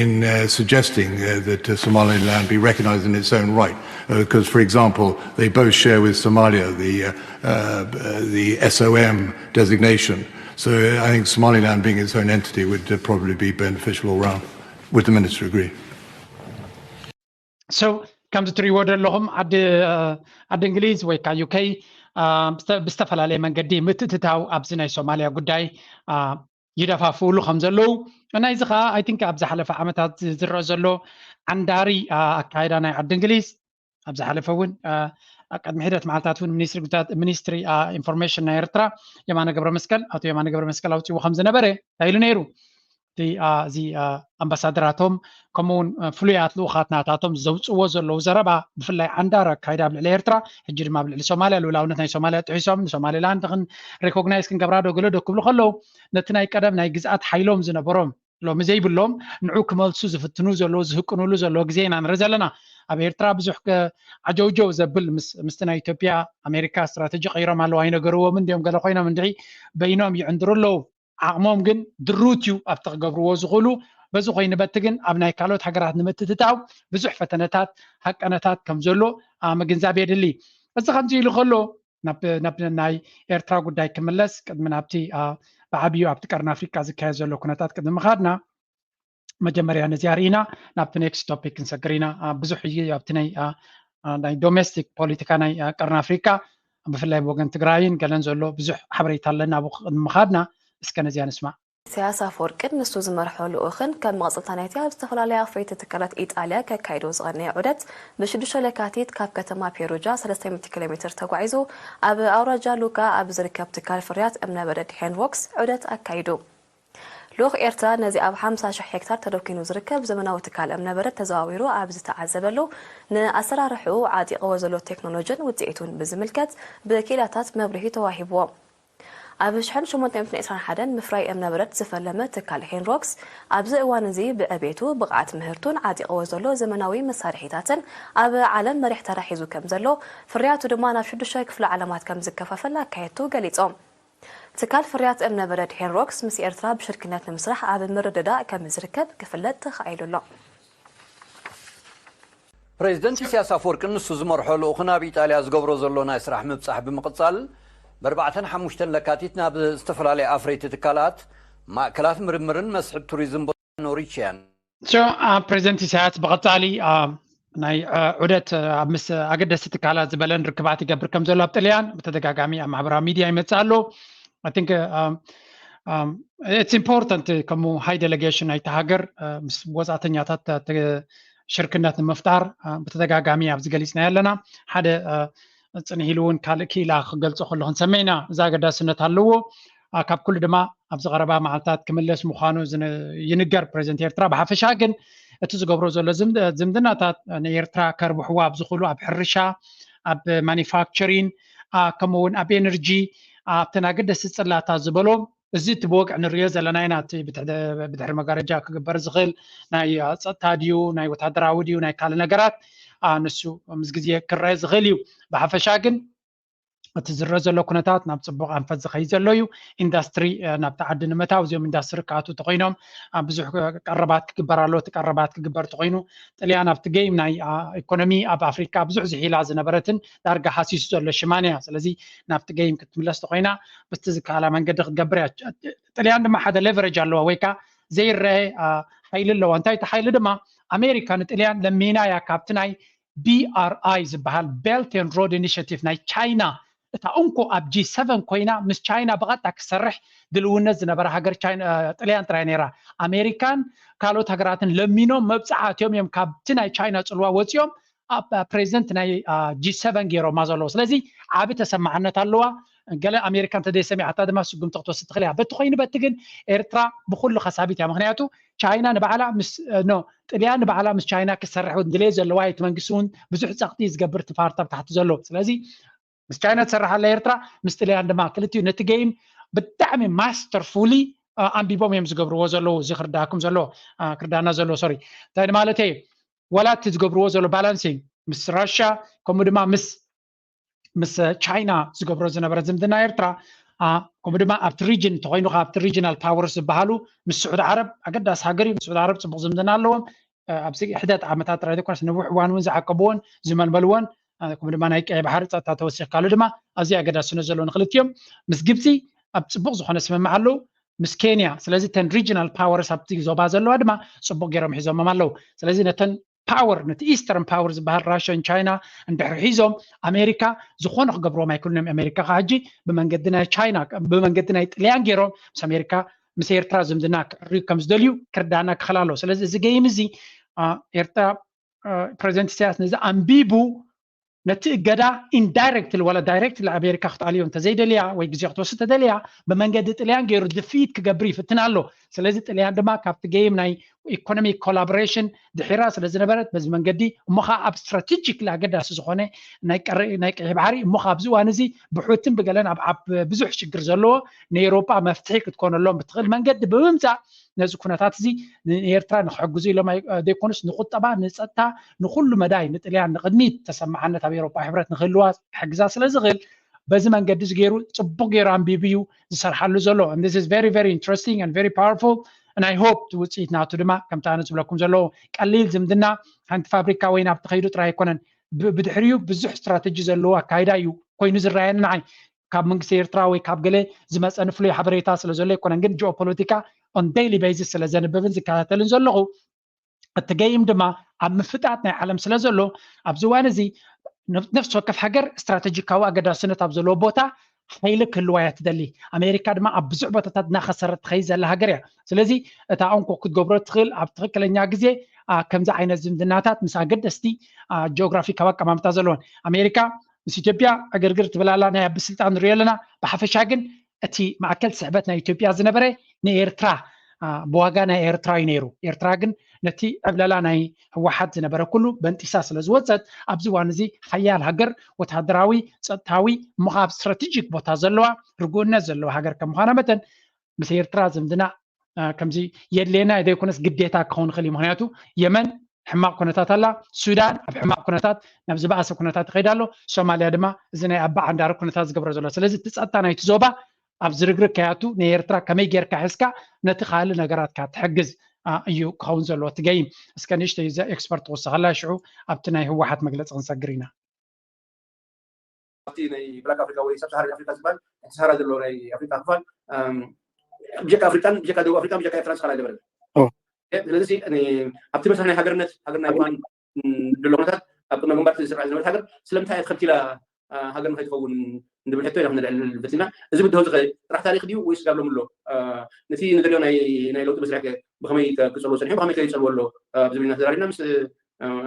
in uh, suggesting uh, that uh, Somaliland be recognized in its own right. Because, for example, they both share with Somalia the, uh, uh, the S O M designation. So I think Somaliland being its own entity would uh, probably be beneficial all round. Would the Minister agree? So ከምዚ ትሪእዎ ዘለኹም ዓዲ ዓዲ እንግሊዝ ወይ ከዓ ዩ ኬ ብዝተፈላለየ መንገዲ ምትእትታው ኣብዚ ናይ ሶማልያ ጉዳይ ይደፋፍኡሉ ከም ዘለዉ ናይዚ ከዓ I think ኣብ ዝሓለፈ ዓመታት ዝረአ ዘሎ ዓንዳሪ ኣካይዳ ናይ ዓዲ እንግሊዝ ኣብ ዝሓለፈ እውን ቅድሚ ሒደት መዓልታት እውን ሚኒስትሪ ጉዳያት ሚኒስትሪ ኢንፎርሜሽን ናይ ኤርትራ የማነ ገብረ መስቀል ኣቶ የማነ ገብረ መስቀል ኣውፅዎ ከም ዝነበረ እንታይ ኢሉ ነይሩ እቲ እዚ ኣምባሳደራቶም ከምኡ እውን ፍሉያት ልኡኻት ናታቶም ዘውፅዎ ዘለዉ ዘረባ ብፍላይ ዓንዳር ኣካይዳ ኣብ ልዕሊ ኤርትራ ሕጂ ድማ ኣብ ልዕሊ ሶማልያ ልኡላውነት ናይ ሶማልያ ጥሒሶም ንሶማሊላንድ ን ሬኮግናይዝ ክንገብራ ዶ ገለ ዶ ክብሉ ከለዉ ነቲ ናይ ቀደም ናይ ግዝኣት ሓይሎም ዝነበሮም ሎሚ ዘይብሎም ንዑ ክመልሱ ዝፍትኑ ዘለዉ ዝህቅኑሉ ዘለዉ ግዜ ኢና ንርኢ ዘለና። ኣብ ኤርትራ ብዙሕ ዓጀውጀው ዘብል ምስቲ ናይ ኢትዮጵያ ኣሜሪካ ስትራተጂ ቀይሮም ኣለዉ ኣይነገርዎምን እንዲኦም ገለ ኮይኖም እንድዒ በይኖም ይዕንድሩ ኣለዉ። ዓቕሞም ግን ድሩት እዩ ኣብቲ ክገብርዎ ዝኽእሉ። በዚ ኮይኑ በቲ ግን ኣብ ናይ ካልኦት ሃገራት ንምትትታው ብዙሕ ፈተነታት ሃቀነታት ከም ዘሎ ምግንዛብ የድሊ። እዚ ከምዚ ኢሉ ከሎ ናብ ናይ ኤርትራ ጉዳይ ክምለስ ቅድሚ ናብቲ ብዓብዩ ኣብቲ ቀርኒ ኣፍሪቃ ዝካየድ ዘሎ ኩነታት ቅድሚ ምኻድና መጀመርያ ነዚኣ ርኢና ናብቲ ኔክስት ቶፒክ ክንሰግር ኢና። ብዙሕ እዩ ኣብቲ ናይ ናይ ዶሜስቲክ ፖለቲካ ናይ ቀርኒ ኣፍሪካ ብፍላይ ብወገን ትግራይን ገለን ዘሎ ብዙሕ ሓበሬታ ኣለና። ኣብኡ ቅድሚ ምኻድና እስከ ነዚኣ ንስማዕ። ኢሳያስ ኣፈወርቅን ንሱ ዝመርሖ ልኡኽን ከም መቐጸልታ ናይቲ ኣብ ዝተፈላለያ ኣፍረይቲ ትካላት ኢጣልያ ከካይዶ ዝቐነየ ዑደት ብሽዱሽተ ለካቲት ካብ ከተማ ፔሩጃ ሰለስተ ሚእቲ ኪሎ ሜትር ተጓዒዙ ኣብ ኣውራጃ ሉካ ኣብ ዝርከብ ትካል ፍርያት እምነበረድ ሄንሮክስ ዑደት ኣካይዱ። ልኡኽ ኤርትራ ነዚ ኣብ ሓምሳ ሽሕ ሄክታር ተደኪኑ ዝርከብ ዘመናዊ ትካል እምነበረድ ተዘዋዊሩ ኣብ ዝተዓዘበሉ ንኣሰራርሕኡ ዓጢቕዎ ዘሎ ቴክኖሎጅን ውጽኢቱን ብዝምልከት ብኪኢላታት መብርሂ ተዋሂብዎ። ኣብ ሽሕን ሸሞንተ ሚእትን ዕስራን ሓደን ምፍራይ እምነበረድ ዝፈለመ ትካል ሄንሮክስ ኣብዚ እዋን እዚ ብዕቤቱ፣ ብቕዓት ምህርቱን ዓጢቕዎ ዘሎ ዘመናዊ መሳርሒታትን ኣብ ዓለም መሪሕ ተራ ሒዙ ከም ዘሎ፣ ፍርያቱ ድማ ናብ ሽዱሽተ ክፍለ ዓለማት ከም ዝከፋፈል ኣካየድቱ ገሊጾም። ትካል ፍርያት እምነበረድ ሄንሮክስ ምስ ኤርትራ ብሽርክነት ንምስራሕ ኣብ ምርድዳእ ከም ዝርከብ ክፍለጥ ተኻኢሉ ኣሎ። ፕሬዚደንት ኢሳያስ ኣፈወርቅን ንሱ ዝመርሖ ልኡኽን ኣብ ኢጣልያ ዝገብሮ ዘሎ ናይ ስራሕ ምብጻሕ ብምቕጻል፣ ብኣርባዕተን ሓሙሽተን ለካቲት ናብ ዝተፈላለያ ኣፍረይቲ ትካላት፣ ማእከላት ምርምርን መስሕብ ቱሪዝም ቦታ ኖሪችያን። ፕሬዚደንት ኢሳያስ ብቐጻሊ ናይ ዑደት ኣብ ምስ ኣገደስቲ ትካላት ዝበለን ርክባት ይገብር ከም ዘሎ ኣብ ጥልያን ብተደጋጋሚ ኣብ ማሕበራዊ ሚድያ ይመጽእ ኣሎ። I think it's important ከምኡ ሃይ ዴሌጌሽን ናይቲ ሃገር ምስ ወፃእተኛታት ሽርክነት ንምፍጣር ብተደጋጋሚ ኣብዚ ገሊፅና ኣለና። ሓደ ፅንህ ኢሉ እውን ካልእ ክኢላ ክገልፆ ከለኹ ንሰመይና እዚ ኣገዳስነት ኣለዎ። ካብ ኩሉ ድማ ኣብዚ ቀረባ መዓልታት ክምለስ ምዃኑ ይንገር ፕሬዚደንት ኤርትራ። ብሓፈሻ ግን እቲ ዝገብሮ ዘሎ ዝምድናታት ንኤርትራ ከርብሕዋ ኣብ ዝኽእሉ ኣብ ሕርሻ፣ ኣብ ማኒፋክቸሪን፣ ከምኡ እውን ኣብ ኤነርጂ፣ ኣብተን ኣገደስቲ ፅላታት ዝበሎ እዚ እቲ ብወግዒ ንሪኦ ዘለና ኢና። እቲ ብድሕሪ መጋረጃ ክግበር ዝኽእል ናይ ፀጥታ ድዩ ናይ ወታደራዊ ድዩ ናይ ካልእ ነገራት ንሱ ምስ ግዜ ክረአ ዝኽእል እዩ። ብሓፈሻ ግን እቲ ዝረአ ዘሎ ኩነታት ናብ ፅቡቕ ኣንፈት ዝኸይድ ዘሎ እዩ። ኢንዳስትሪ ናብቲ ዓዲ ንምእታው እዚኦም ኢንዳስትሪ ክኣትዉ ተኾይኖም ብዙሕ ቀረባት ክግበር ኣለዎ። እቲ ቀረባት ክግበር ተኾይኑ ጥልያን ኣብቲ ገይም ናይ ኢኮኖሚ ኣብ ኣፍሪካ ብዙሕ ዝሒላ ዝነበረትን ዳርጋ ሃሲሱ ዘሎ ሽማን እያ። ስለዚ ናብቲ ገይም ክትምለስ ተኾይና ብቲ ዝከኣላ መንገዲ ክትገብር እያ። ጥልያን ድማ ሓደ ሌቨሬጅ ኣለዋ ወይ ከዓ ዘይረአ ሓይሊ ኣለዋ። እንታይ እቲ ሓይሊ ድማ ኣሜሪካ ንጥልያን ለሚና እያ ካብቲ ናይ BRI ዝበሃል Belt and Road Initiative ናይ ቻይና እታ እንኮ ኣብ ጂ ሰቨን ኮይና ምስ ቻይና ብቐጥታ ክሰርሕ ድልውነት ዝነበራ ሃገር ጥልያን ጥራይ ነይራ። ኣሜሪካን ካልኦት ሃገራትን ለሚኖም መብፅዓ ኣትዮም እዮም ካብቲ ናይ ቻይና ፅልዋ ወፂኦም ኣብ ፕሬዚደንት ናይ ጂ ሰቨን ገይሮማ ዘለዉ። ስለዚ ዓቢ ተሰማዕነት ኣለዋ። ገለ ኣሜሪካ እንተዘይሰሚዓታ ድማ ስጉምቲ ክትወስድ ትኽእል እያ። በቲ ኮይኑ በቲ ግን ኤርትራ ብኩሉ ከሳቢት እያ። ምክንያቱ ቻይና ንባዕላ ምስ ጥልያን ንባዕላ ምስ ቻይና ክትሰርሕ ድሌት ዘለዋ እቲ መንግስቲ እውን ብዙሕ ፀቕጢ ዝገብር እቲ ፓርቲ ኣብ ታሕቲ ዘሎ። ስለዚ ምስ ቻይና ትሰርሕ ኣላ ኤርትራ፣ ምስ ጥልያን ድማ ክልቲኡ ነቲ ገይም ብጣዕሚ ማስተርፉሊ ኣንቢቦም እዮም ዝገብርዎ ዘለዉ። እዚ ክርዳእኩም ዘሎ ክርዳእና ዘለዎ ሶሪ እንታይ ማለት እዩ? ዋላ እቲ ዝገብርዎ ዘሎ ባላንሲንግ ምስ ራሽያ ከምኡ ድማ ምስ ምስ ቻይና ዝገብሮ ዝነበረ ዝምድና ኤርትራ ከምኡ ድማ ኣብቲ ሪጅን እንተኮይኑ ኣብቲ ሪጅናል ፓወርስ ዝበሃሉ ምስ ስዑድ ዓረብ ኣገዳሲ ሃገር እዩ። ምስ ስዑድ ዓረብ ፅቡቅ ዝምድና ኣለዎም። ኣብዚ ሕደት ዓመታት ጥራይ ዘይኮነስ ነዊሕ እዋን እውን ዝዓቀብዎን ዝመልመልዎን ከምኡ ድማ ናይ ቀይ ባሕሪ ፀጥታ ተወሲኽካሉ ድማ ኣዝዩ ኣገዳስነት ዘለዎ ንክልቲኦም ምስ ግብፂ ኣብ ፅቡቅ ዝኮነ ስምምዕ ኣለዉ። ምስ ኬንያ ስለዚ ተን ሪጅናል ፓወርስ ኣብቲ ዞባ ዘለዋ ድማ ፅቡቅ ገይሮም ሒዞሞም ኣለዉ። ስለዚ ነተን ፓወር ነቲ ኢስተርን ፓወር ዝበሃል ራሽያን ቻይና እንድሕር ሒዞም ኣሜሪካ ዝኾነ ክገብርዎም ኣይክእሉን እዮም። ኣሜሪካ ከዓ ሕጂ ብመንገዲ ናይ ቻይና ብመንገዲ ናይ ጥልያን ገይሮም ምስ ኣሜሪካ ምስ ኤርትራ ዝምድና ክዕርዩ ከም ዝደልዩ ክርዳእና ክኽእል ኣለዎ። ስለዚ እዚ ገይም እዚ ኤርትራ ፕሬዚደንት ኢሳያስ ነዚ ኣንቢቡ ነቲ እገዳ ኢንዳይረክትሊ ዋላ ዳይረክትሊ ኣሜሪካ ክትኣልዮ እንተዘይደልያ ወይ ግዜ ክትወስድ ተደልያ ብመንገዲ ጥልያን ገይሩ ድፍኢት ክገብር ይፍትን ኣሎ። ስለዚ ጥልያን ድማ ካብቲ ገይም ናይ ኢኮኖሚ ኮላቦሬሽን ድሒራ ስለ ዝነበረት በዚ መንገዲ እሞ ከዓ ኣብ ስትራቴጂክ ኣገዳሲ ዝኾነ ናይ ቀረ- ናይ ቀይሕ ባሕሪ እሞ ከዓ ኣብዚ እዋን እዚ ብሑትን ብገለን ኣብ ኣብ ብዙሕ ሽግር ዘለዎ ንኤውሮጳ መፍትሒ ክትኮነሎም ብትኽእል መንገዲ ብምምፃእ ነዚ ኩነታት እዚ ንኤርትራ ንክሕግዙ ኢሎም ኣይ- ዘይኮኑስ ንቁጠባ ንፀጥታ ንኩሉ መዳይ ንጥልያን ንቅድሚት ተሰማዓነት ኣብ ኤውሮጳ ሕብረት ንክህልዋ ክሕግዛ ስለ ዝኽእል በዚ መንገዲ እዚ ገይሩ ፅቡቅ ገይሩ ኣንቢቡ እዩ ዝሰርሓሉ ዘሎ and this is very very interesting and very powerful and I hope ውፅኢት ናቱ ድማ ከምቲ ኣነ ዝብለኩም ዘለዎ ቀሊል ዝምድና ሓንቲ ፋብሪካ ወይ ናብ ተኸይዱ ጥራይ ኣይኮነን ብ- ብድሕሪኡ ብዙሕ ስትራተጂ ዘለዎ ኣካይዳ እዩ ኮይኑ ዝረኣየኒ ንዓይ ካብ መንግስቲ ኤርትራ ወይ ካብ ገለ ዝመፀኒ ፍሉይ ሓበሬታ ስለ ዘሎ ኣይኮነን ግን ጂኦፖለቲካ on daily basis ስለ ዘንብብን ዝከታተልን ዘለኹ እቲ ገይም ድማ ኣብ ምፍጣጥ ናይ ዓለም ስለ ዘሎ ኣብዚ እዋን እዚ ነፍ- ነፍሲ ወከፍ ሃገር ስትራተጂካዊ ኣገዳስነት ኣብ ዘለዎ ቦታ ሓይሊ ክህልዋ እያ ትደሊ ኣሜሪካ ድማ ኣብ ብዙሕ ቦታታት እናኸሰረት ትኸይድ ዘላ ሃገር እያ ስለዚ እታ እንኮ ክትገብሮ ትኽእል ኣብ ትኽክለኛ ግዜ ኣ፣ ከምዚ ዓይነት ዝምድናታት ምስ ኣገደስቲ ኣ፣ ጂኦግራፊካዊ ኣቀማምጣ ዘለዎን ኣሜሪካ ምስ ኢትዮጵያ ዕግርግር ትብላላ ናይ ኣብ ስልጣን ንሪኦ ኣለና ብሓፈሻ ግን እቲ ማእከል ስሕበት ናይ ኢትዮጵያ ዝነበረ ንኤርትራ ኣ፣ ብዋጋ ናይ ኤርትራ እዩ ነይሩ ኤርትራ ግን ነቲ ዕብለላ ናይ ህወሓት ዝነበረ ኩሉ በንጢሳ ስለ ዝወፀት ኣብዚ እዋን እዚ ሓያል ሃገር ወታደራዊ ፀጥታዊ እሞ ከዓ ኣብ ስትራቴጂክ ቦታ ዘለዋ ርጉእነት ዘለዋ ሃገር ከም ምዃና መጠን ምስ ኤርትራ ዝምድና እ፣ ከምዚ የድልየና ዘይኮነስ ግዴታ ክኸውን ይኽእል እዩ ምክንያቱ የመን ሕማቕ ኩነታት ኣላ ሱዳን ኣብ ሕማቕ ኩነታት ናብ ዝበኣሰ ኩነታት ይኸይድ ኣሎ ሶማልያ ድማ እዚ ናይ ኣባ ዓንዳሪ ኩነታት ዝገብሮ ዘሎ ስለዚ እቲ ፀጥታ ናይቲ ዞባ ኣብ ዝርግርግ ከያቱ ንኤርትራ ከመይ ጌርካ ሒዝካ ነቲ ካልእ ነገራትካ ትሕግዝ ኣ፣ እዩ ክኸውን ዘለዎ እቲ ገይም እስከ ንእሽተይ ዘ ኤክስፐርት ክወስኸላ ሽዑ ኣብቲ ናይ ህወሓት መግለፂ ክንሰግር ኢና ኣብቲ ናይ ብላክ ኣፍሪካ ወይ ሰብ ሰሃራ ኣፍሪካ ዝበሃል ትሕቲ ሰሃራ ዘሎ ናይ ኣፍሪካ ክፋል ብጀካ ኣፍሪካን ብጀካ ደቡብ ኣፍሪካን ብጀካ ኤርትራን ዝካል ኣይነበረን ስለዚ ኣብቲ መስርሕ ናይ ሃገርነት ሃገር ናይ ምኳን ዘሎ ኩነታት ኣብ ቅድመ ግንባር ዝስራሕ ዝነበረት ሃገር ስለምንታይ እያ ተኸልኪላ ሃገር ንኸይትኸውን ንብል ሕቶ ኢና ክንልዕል ፈቲና እዚ ብድሆ ዝኸ ጥራሕ ታሪክ ድዩ ወይስ ጋብ ሎሚ ኣሎ ነቲ ንደልዮ ናይ ለውጢ መስርሕ ብኸመይ ክፀልዎ ፀኒሑ ብኸመይ ከይፀልዎ ኣሎ ዝብል ኢና ተዛሪብና ምስ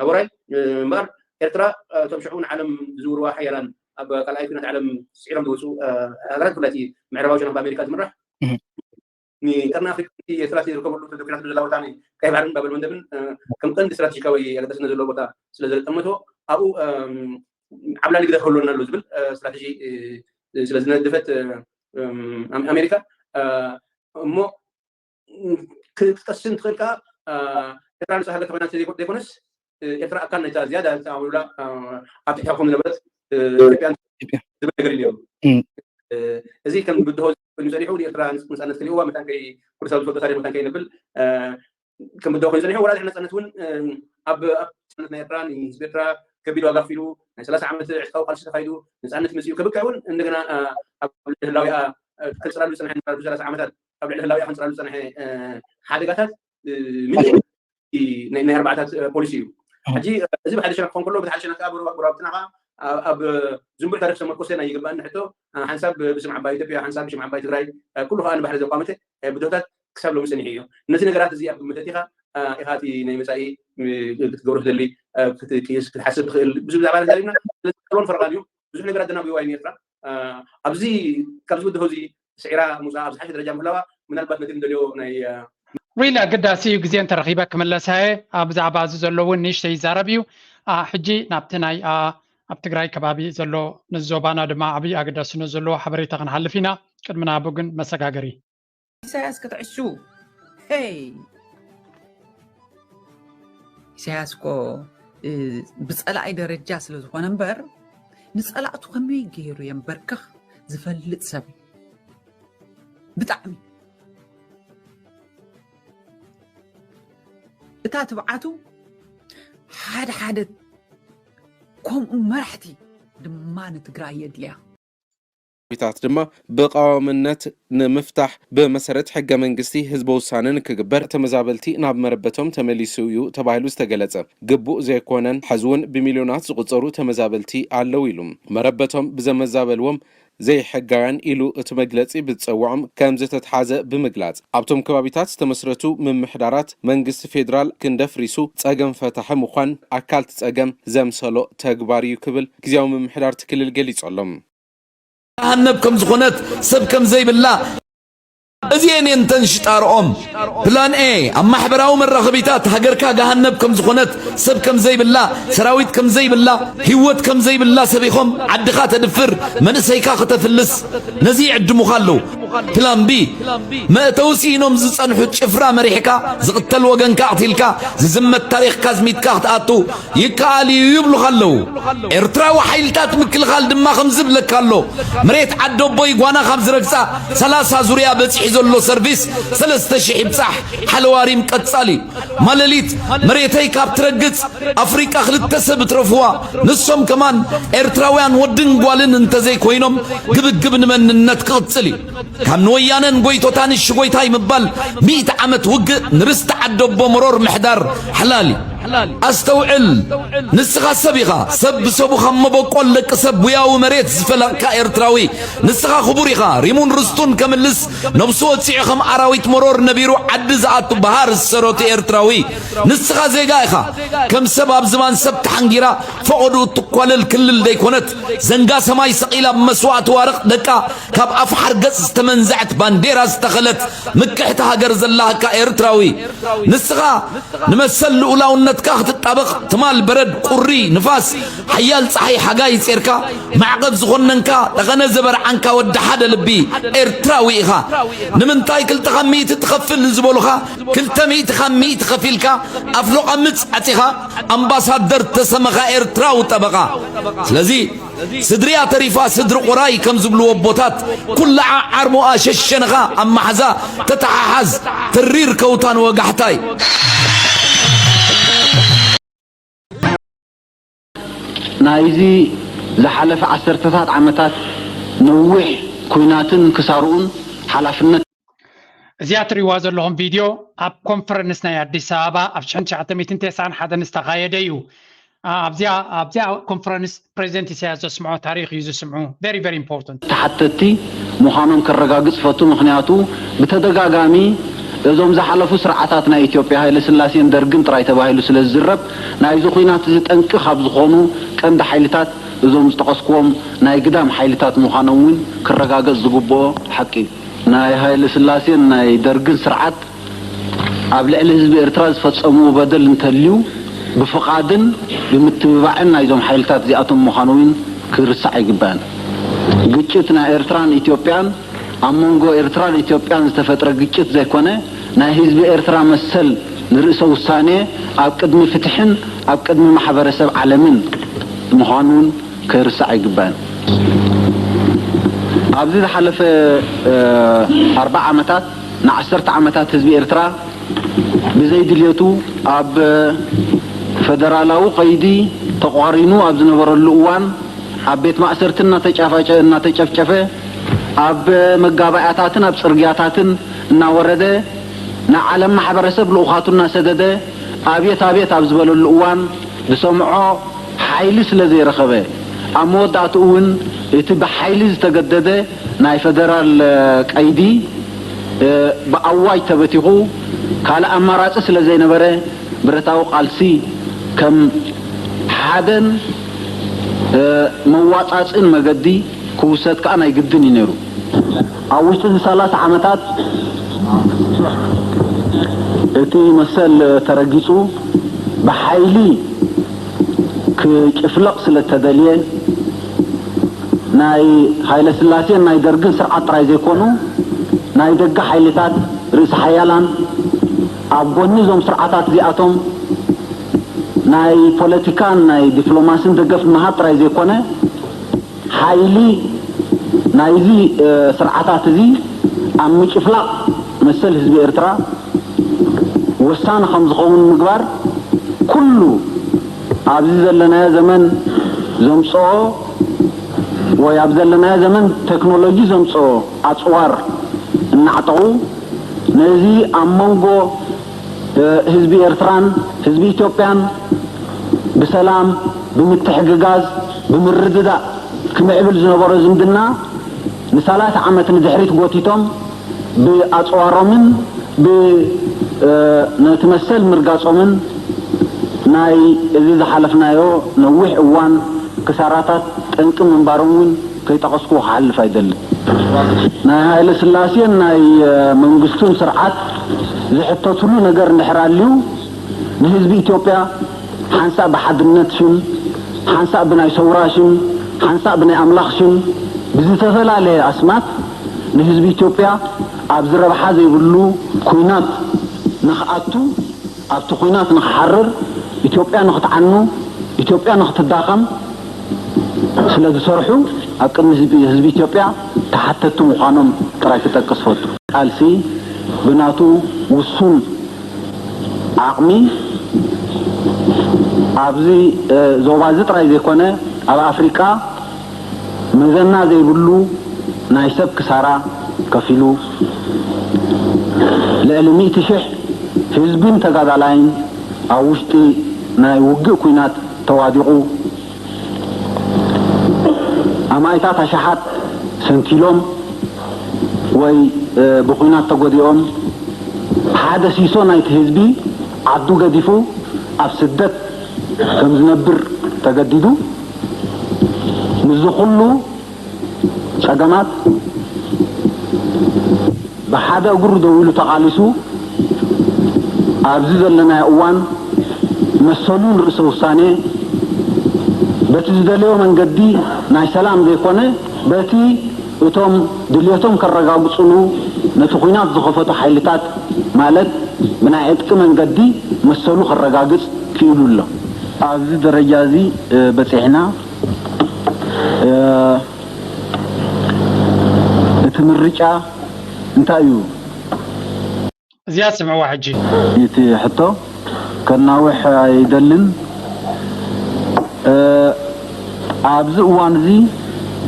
ኣወራይ እምበኣር ኤርትራ እቶም ሽዑ ንዓለም ዝዝውርዋ ሓያላን ኣብ ካልኣይ ኩናት ዓለም ስዒሮም ዝወፁ ሃገራት ብፍላይ እቲ ምዕራባዊ ሸነኽ ብኣሜሪካ ዝምራሕ ንቀርኒ ኣፍሪካ ስትራቴጂ ዝርከበሉ ኩናት ዘላ ቦታ ቀይ ባሕርን ባብል መንደብን ከም ቀንዲ ስትራቴጂካዊ ኣገዳስነት ዘለዎ ቦታ ስለ ዘጠመቶ ኣብኡ ዓብላሊ ግደ ክህልወና ኣሎ ዝብል ስትራቴጂ ስለ ዝነደፈት ኣሜሪካ እሞ ክትቀስን ትኽእል ከዓ ኤርትራ ነፃ ሃገር ተኮይና ዘይኮነስ ኤርትራ ኣካል ናይታ ዝያዳ ዝተኣመኑላ ኣብ ትሕቲ ከም ዝነበረት ኢትዮጵያን ዝብል ነገር ኢሉ እዚ ከም ብድሆ ኮይኑ ፀኒሑ ንኤርትራ ነፃነት ክልእዋ መታን ከይ ኩሉ ሰብ ዝፈልጦ ታሪክ መታን ከይነብል ከም ብድሆ ኮይኑ ፀኒሑ ወላ ድሕሪ ነፃነት እውን ኣብ ነፃነት ናይ ኤርትራ ንህዝቢ ኤርትራ ከቢድ ዋጋ ከፊሉ ናይ ሰላሳ ዓመት ዕጥቃዊ ቃልሲ ተካይዱ ነፃነት መፅኡ ከብቅዕ እውን እንደገና ኣብ ልዕሊ ህላዊኣ ከንፅላሉ ዝፀንሐ ብዙ ሰላሳ ዓመታት ኣብ ልዕሊ ህላዊኣ ከንፅላሉ ዝፀንሐ ሓደጋታት ምንጭ ናይ ኣርባዕታት ፖሊሲ እዩ ሕጂ እዚ ብሓደ ሸነክ ክኾን ከሎ ብቲ ሓደ ሸነክ ከዓ ጎረባብትና ከዓ ኣብ ዝንቡዕ ታሪክ ዝተመርኮሰ ናይ ይግባእኒ ሕቶ ሓንሳብ ብስም ዓባይ ኢትዮጵያ ሓንሳብ ብሽም ዓባይ ትግራይ ኩሉ ከዓ ንባሕሪ ዘቋመተ ብድሆታት ክሳብ ሎሚ ፀኒሑ እዩ ነዚ ነገራት እዚ ኣብ ግምት ኣቲኻ ኢኻ እቲ ናይ መፃኢ ክትገብሮ ትደሊ ክትቅይስ ክትሓስብ ትኽእል ብዙ ብዛዕባ ተዛሪብና ስለዚ ቀልቦን ፈረቓን እዩ ብዙሕ ነገር ኣደናጉይዋ እዩ ኤርትራ ኣብዚ ካብዚ ብድሆ እዚ ስዒራ ምውፃኣ ኣብ ዝሓሸ ደረጃ ምህላዋ ምናልባት ነቲ ንደልዮ ናይ ሪሊ ኣገዳሲ እዩ ግዜ እንተረኺበ ክምለሳ እየ ኣብ ብዛዕባ እዚ ዘሎ እውን ንእሽተይ ይዛረብ እዩ ሕጂ ናብቲ ናይ ኣብ ትግራይ ከባቢ ዘሎ ንዞባና ድማ ዓብዪ ኣገዳስነት ዘለዎ ሓበሬታ ክንሓልፍ ኢና ቅድሚ ናብኡ ግን መሰጋገሪ ኢሳያስ ክትዕሹ ሄይ ኢሳያስ ኮ ብፀላኢ ደረጃ ስለ ዝኾነ እምበር ንፀላእቱ ከመይ ገይሩ የንበርክኽ ዝፈልጥ ሰብ ብጣዕሚ እታ ትብዓቱ ሓደ ሓደ ከምኡ መራሕቲ ድማ ንትግራይ የድልያ ታት ድማ ብቃዋምነት ንምፍታሕ ብመሰረት ሕገ መንግስቲ ህዝበ ውሳነ ንክግበር ተመዛበልቲ ናብ መረበቶም ተመሊሱ እዩ ተባሂሉ ዝተገለጸ ግቡእ ዘይኮነን ሕዚ እውን ብሚልዮናት ዝቁፀሩ ተመዛበልቲ ኣለዉ ኢሉ መረበቶም ብዘመዛበልዎም ዘይሕጋውያን ኢሉ እቲ መግለፂ ብዝፀውዖም ከም ዝተትሓዘ ብምግላፅ ኣብቶም ከባቢታት ዝተመስረቱ ምምሕዳራት መንግስቲ ፌዴራል ክንደፍሪሱ ፀገም ፈታሒ ምዃን ኣካልቲ ፀገም ዘምሰሎ ተግባር እዩ ክብል ግዜያዊ ምምሕዳርቲ ክልል ገሊፁ ኣሎ። ገሃነብ ከም ዝኾነት ሰብ ከም ዘይብላ እዚኤን እየን እተን ሽጣርኦም። ፕላን ኤ፣ ኣብ ማሕበራዊ መራኸቢታት ሃገርካ ገሃነብ ከም ዝኾነት፣ ሰብ ከም ዘይብላ፣ ሰራዊት ከም ዘይብላ፣ ህይወት ከም ዘይብላ ሰቢኾም ዓድኻ ተድፍር፣ መንእሰይካ ከተፍልስ ነዚ ይዕድሙኻ ኣለዉ። ፕላን ቢ፣ መእተዊ ስኢኖም ዝጸንሑ ጭፍራ መሪሕካ፣ ዝቕተል ወገንካ ኣቕቲልካ፣ ዝዝመት ታሪኽካ ኣዝሚትካ ክትኣቱ ይከኣል እዩ ይብሉኻ ኣለዉ። ኤርትራዊ ሓይልታት ምክልኻል ድማ ከም ዝብለካ ኣሎ፣ መሬት ዓደቦይ ጓና ካብ ዝረግጻ ሰላሳ ዙርያ በጺሑ ዘሎ ሰርቪስ ሰለስተ ሽሕ ይብጻሕ፣ ሓለዋ ሪም ቀጻሊ። ማለሊት መሬተይ ካብ ትረግጽ ኣፍሪቃ ክልተ ሰብ እትረፍዋ፣ ንሶም ከማን ኤርትራውያን ወድን ጓልን እንተዘይኮይኖም ግብግብ ንመንነት ክቕጽል እዩ። ካብ ንወያነን ጎይቶታን እሺ ጎይታይ ምባል ሚእቲ ዓመት ውግእ ንርስቲ ዓደቦ መሮር ምሕዳር ሓላል እዩ። ኣስተውዕል፣ ንስኻ ሰብ ኢኻ፣ ሰብ ብሰቡ ካብ መበቆል ደቂ ሰብ ቡያዊ መሬት ዝፈለቕካ ኤርትራዊ። ንስኻ ክቡር ኢኻ፣ ሪሙን ርስቱን ከምልስ ነብሱ ወጺዑ ከም ኣራዊት መሮር ነቢሩ ዓዲ ዝኣቱ በሃር ዝሰረቱ ኤርትራዊ። ንስኻ ዜጋ ኢኻ፣ ከም ሰብ ኣብ ዝባን ሰብ ተሓንጊራ ፈቐድኡ እትኳለል ክልል ዘይኮነት፣ ዘንጋ ሰማይ ሰቒላ ብመስዋእቲ ዋርቕ ደቃ ካብ ኣፍ ሓርገጽ ዝተመንዘዐት ባንዴራ ዝተኸለት ምክሕቲ ሃገር ዘላሃካ ኤርትራዊ። ንስኻ ንመሰል ልኡላውነትካ ክትጣበቕ ትማል በረድ፣ ቁሪ፣ ንፋስ፣ ሓያል ጸሓይ፣ ሓጋይ ጼርካ ማዕቐብ ዝኾነንካ ጠቐነ ዘበርዓንካ ወዲ ሓደ ልቢ ኤርትራዊ ኢኻ። ንምንታይ ክልተ ካብ ሚእቲ ትኸፍል ንዝበሉኻ ክልተ ሚእቲ ካብ ሚእቲ ከፊልካ ኣፍሎቓ ምጽ ዓጺኻ ኣምባሳደር ተሰመኻ ኤርትራዊ ጠበቓ። ስለዚ ስድሪያ ተሪፋ ስድሪ ቁራይ ከም ዝብልዎ ኣቦታት፣ ኩላዓ ዓርሞኣ ሸሸነኻ ኣብ ማሕዛ ተተሓሓዝ፣ ተሪር ከውታን ወጋሕታይ። ናይዚ ዝሓለፈ ዓሰርተታት ዓመታት ነዊሕ ኲናትን ክሳርኡን ሓላፍነት እዚኣ ትሪእዋ ዘለኹም ቪድዮ ኣብ ኮንፈረንስ ናይ ኣዲስ ኣበባ ኣብ ሽሕን ትሽዓተ ሚእትን ተስዓን ሓደን ዝተኻየደ እዩ። ኣብዚኣ ኣብዚኣ ኮንፈረንስ ፕሬዚደንት ኢሳያስ ዘስምዖ ታሪኽ እዩ ዝስምዑ። Very very important። ተሓተትቲ ምዃኖም ከረጋግጽ ፈቱ። ምኽንያቱ ብተደጋጋሚ እዞም ዝሓለፉ ስርዓታት ናይ ኢትዮጵያ ሃይለ ስላሴን ደርግን ጥራይ ተባሂሉ ስለ ዝዝረብ ናይዚ ኹናት እዚ ጠንቂ ካብ ዝኾኑ ቀንዲ ሓይልታት እዞም ዝጠቐስክዎም ናይ ግዳም ሓይልታት ምዃኖም እውን ክረጋገጽ ዝግብኦ ሓቂ እዩ። ናይ ሃይለ ስላሴን ናይ ደርግን ስርዓት ኣብ ልዕሊ ህዝቢ ኤርትራ ዝፈጸምዎ በደል እንተልዩ ብፍቓድን ብምትብባዕን ናይዞም ሓይልታት እዚኣቶም ምዃኑ እውን ክርሳዕ ኣይግባእን። ግጭት ናይ ኤርትራን ኢትዮጵያን ኣብ መንጎ ኤርትራን ኢትዮጵያን ዝተፈጥረ ግጭት ዘይኮነ ናይ ህዝቢ ኤርትራ መሰል ንርእሰ ውሳኔ ኣብ ቅድሚ ፍትሕን ኣብ ቅድሚ ማሕበረሰብ ዓለምን ምዃኑ እውን ከይርሳዕ ኣይግባእን። ኣብዚ ዝሓለፈ ኣርብዓ ዓመታት ንዓሰርተ ዓመታት ህዝቢ ኤርትራ ብዘይ ድልየቱ ኣብ ፈደራላዊ ቀይዲ ተቋሪኑ ኣብ ዝነበረሉ እዋን ኣብ ቤት ማእሰርቲ እናተጨፈጨፈ ኣብ መጋባእያታትን ኣብ ጽርግያታትን እናወረደ ንዓለም ማሕበረሰብ ልኡኻቱ እናሰደደ ኣብየት ኣብየት ኣብ ዝበለሉ እዋን ዝሰምዖ ሓይሊ ስለ ዘይረኸበ ኣብ መወዳእትኡ እውን እቲ ብሓይሊ ዝተገደደ ናይ ፈደራል ቀይዲ ብኣዋጅ ተበቲኹ ካልእ ኣማራፂ ስለ ዘይነበረ ብረታዊ ቃልሲ ከም ሓደን መዋፃፅእን መገዲ ክውሰድ ከዓ ናይ ግድን እዩ ነይሩ። ኣብ ውሽጢ እዚ ሰላሳ ዓመታት እቲ መሰል ተረጊፁ ብሓይሊ ክጭፍለቕ ስለ እተደልየ ናይ ሃይለስላሴን ናይ ደርግን ስርዓት ጥራይ ዘይኮኑ ናይ ደገ ሓይልታት ርእሲ ሓያላን ኣብ ጎኒ እዞም ስርዓታት እዚኣቶም ናይ ፖለቲካን ናይ ዲፕሎማስን ደገፍ ምሃብ ጥራይ ዘይኮነ ሓይሊ ናይዚ ስርዓታት እዚ ኣብ ምጭፍላቕ መሰል ህዝቢ ኤርትራ ወሳኒ ከም ዝኸውን ምግባር ኩሉ ኣብዚ ዘለናዮ ዘመን ዘምፅኦ ወይ ኣብ ዘለናዮ ዘመን ቴክኖሎጂ ዘምፅኦ ኣፅዋር እናዕጠቑ ነዚ ኣብ መንጎ ህዝቢ ኤርትራን ህዝቢ ኢትዮጵያን ብሰላም ብምትሕግጋዝ ብምርድዳእ ክምዕብል ዝነበሮ ዝምድና ንሳላሳ ዓመት ንድሕሪት ጎቲቶም ብኣፅዋሮምን ነቲ መሰል ምርጋፆምን ናይ እዚ ዝሓለፍናዮ ነዊሕ እዋን ክሳራታት ጠንቂ ምንባሮም እውን ከይጠቐስኩ ክሓልፍ ኣይደልን። ናይ ሃይለ ስላሴን ናይ መንግስቱን ስርዓት ዝሕተትሉ ነገር እንድሕር ኣልዩ፣ ንህዝቢ ኢትዮጵያ ሓንሳእ ብሓድነት ሽም፣ ሓንሳእ ብናይ ሰውራ ሽም፣ ሓንሳእ ብናይ ኣምላኽ ሽም ብዝተፈላለየ ኣስማት ንህዝቢ ኢትዮጵያ ኣብዚ ረብሓ ዘይብሉ ኩናት ንኽኣቱ፣ ኣብቲ ኩናት ንኽሓርር፣ ኢትዮጵያ ንኽትዓኑ፣ ኢትዮጵያ ንኽትዳኸም ስለ ዝሰርሑ ኣብ ቅድሚ ህዝቢ ህዝቢ ኢትዮጵያ ተሓተትቲ ምዃኖም ጥራይ ክጠቅስ ፈቱ። ቃልሲ ብናቱ ውሱን ዓቕሚ ኣብዚ ዞባ እዚ ጥራይ ዘይኮነ ኣብ ኣፍሪቃ መዘና ዘይብሉ ናይ ሰብ ክሳራ ከፊሉ ልዕሊ ሚእቲ ሽሕ ህዝብን ተጋዳላይን ኣብ ውሽጢ ናይ ውግእ ኲናት ተዋዲቑ ኣማኢታት ኣሽሓት ሰንኪሎም ወይ ብኹናት ተጎዲኦም ሓደ ሲሶ ናይቲ ህዝቢ ዓዱ ገዲፉ ኣብ ስደት ከም ዝነብር ተገዲዱ። ምስዚ ኩሉ ጸገማት ብሓደ እግሩ ደው ኢሉ ተቓሊሱ ኣብዚ ዘለናዮ እዋን መሰሉን ርእሰ ውሳኔ በቲ ዝደለዮ መንገዲ ናይ ሰላም ዘይኮነ በቲ እቶም ድልየቶም ከረጋግጽሉ ነቲ ኲናት ዝኸፈቱ ሓይልታት ማለት ብናይ ዕጥቂ መንገዲ መሰሉ ከረጋግጽ ክኢሉ ኣሎ። ኣብዚ ደረጃ እዚ በጺሕና እቲ ምርጫ እንታይ እዩ? እዚኣ ስምዕዋ ሕጂ። እቲ ሕቶ ከናውሕ ኣይደልን። ኣብዚ እዋን እዚ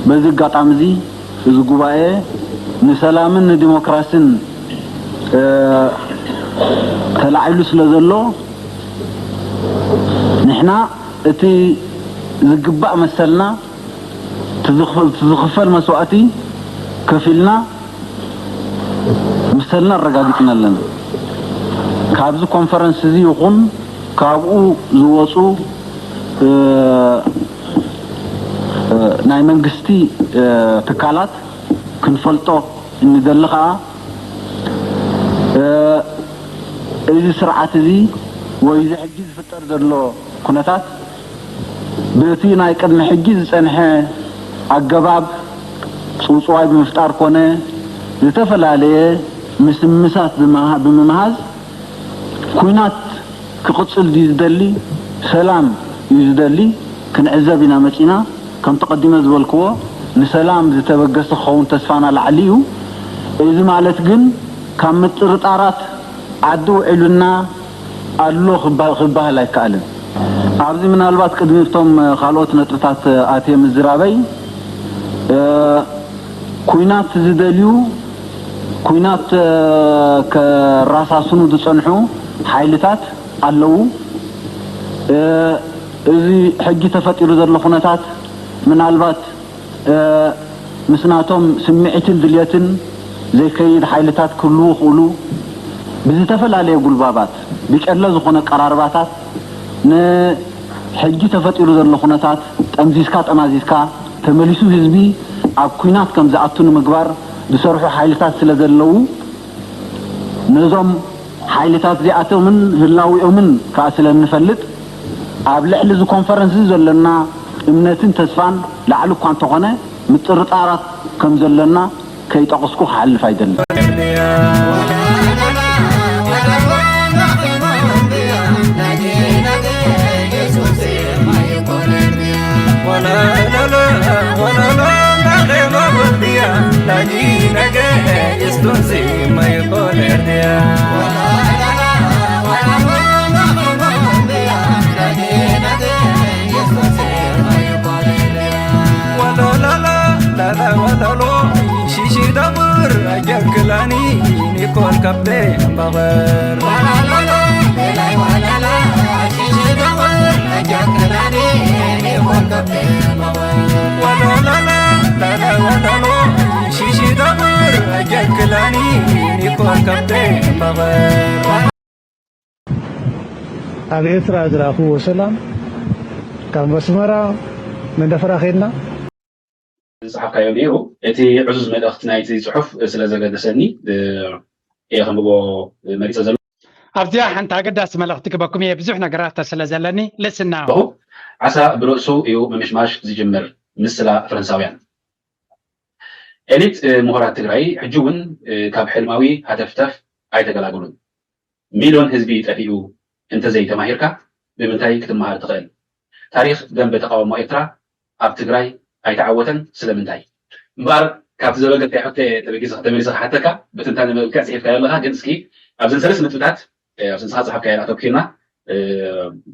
በዚ ኣጋጣሚ እዚ እዚ ጉባኤ ንሰላምን ንዲሞክራሲን ተላዒሉ ስለ ዘሎ ንሕና እቲ ዝግባእ መሰልና እቲ ዝኽፈል መስዋእቲ ከፊልና ምሰልና ኣረጋጊፅና ኣለና። ካብዚ ኮንፈረንስ እዚ ይኹን ካብኡ ዝወፁ ናይ መንግስቲ ትካላት ክንፈልጦ እንደሊ ከዓ እዚ ስርዓት እዚ ወይ እዚ ሕጂ ዝፍጠር ዘሎ ኩነታት በቲ ናይ ቅድሚ ሕጂ ዝጸንሐ ኣገባብ ጽውጽዋይ ብምፍጣር ኮነ ዝተፈላለየ ምስምሳት ብምምሃዝ ኲናት ክቕጽል ድዩ ዝደሊ ሰላም እዩ ዝደሊ ክንዕዘብ ኢና መጺና። ከምቲ ቀዲመ ዝበልክዎ ንሰላም ዝተበገሰ ክኸውን ተስፋና ላዕሊ እዩ። እዚ ማለት ግን ካብ ምጥርጣራት ዓዲ ውዒሉና ኣሎ ክበሃል ኣይከኣልን። ኣብዚ ምናልባት ቅድሚ እቶም ካልኦት ነጥብታት ኣትየ ምዝራበይ፣ ኲናት ዝደልዩ፣ ኲናት ከራሳስኑ ዝጸንሑ ሓይልታት ኣለዉ። እዚ ሕጂ ተፈጢሩ ዘሎ ኩነታት ምናልባት ምስ ናቶም ስምዒትን ድልየትን ዘይከይድ ሓይልታት ክህልዉ ይኽእሉ። ብዝተፈላለየ ጉልባባት፣ ብጨለ ዝኾነ ኣቀራርባታት ንሕጂ ተፈጢሩ ዘሎ ኩነታት ጠምዚዝካ ጠማዚዝካ ተመሊሱ ህዝቢ ኣብ ኲናት ከም ዝኣቱ ንምግባር ዝሰርሑ ሓይልታት ስለ ዘለዉ ነዞም ሓይልታት እዚኣቶምን ህላዊኦምን ከኣ ስለ እንፈልጥ፣ ኣብ ልዕሊ እዚ ኮንፈረንስ እዚ ዘሎና እምነትን ተስፋን ላዕሊ እኳ እንተኾነ፣ ምጥርጣራት ከም ዘሎና ከይጠቐስኩ ክሓልፍ ኣይደልን። ኣብ ኤርትራ ዝረኣኽዎ ሰላም ካብ ኣስመራ መንደፈራ ኬድና ዝጸሓፍካዮ ነይሩ። እቲ ዕዙዝ መልእኽቲ ናይቲ ጽሑፍ ስለ ዘገደሰኒ እየ ከንብቦ መሪጸ ዘለኹ። ኣብዚኣ ሓንቲ ኣገዳሲ መልእኽቲ ክበኩም እየ፣ ብዙሕ ነገራት ስለ ዘለኒ ልስና። ዓሳ ብርእሱ እዩ ምምሽማሽ ዝጅምር፣ ምስላ ፈረንሳውያን። ኤሊት ምሁራት ትግራይ ሕጂ እውን ካብ ሕልማዊ ሃተፍተፍ ኣይተገላገሉን። ሚልዮን ህዝቢ ጠፊኡ እንተዘይተማሂርካ ብምንታይ ክትመሃር ትኽእል? ታሪኽ ደንበ ተቃውሞ ኤርትራ ኣብ ትግራይ ኣይተዓወተን። ስለምንታይ? እምበኣር ካብቲ ዘበገትካዮ ሕቶ ተበጊሰ ተመሊሰ ክሓተካ ብትንታነ መልክዕ ፅሒፍካዮ ኣለኻ። ግን እስኪ ኣብዘን ሰለስተ ነጥብታት ኣብዚ ንስኻ ዝፀሓፍካዮ ኣተኩርና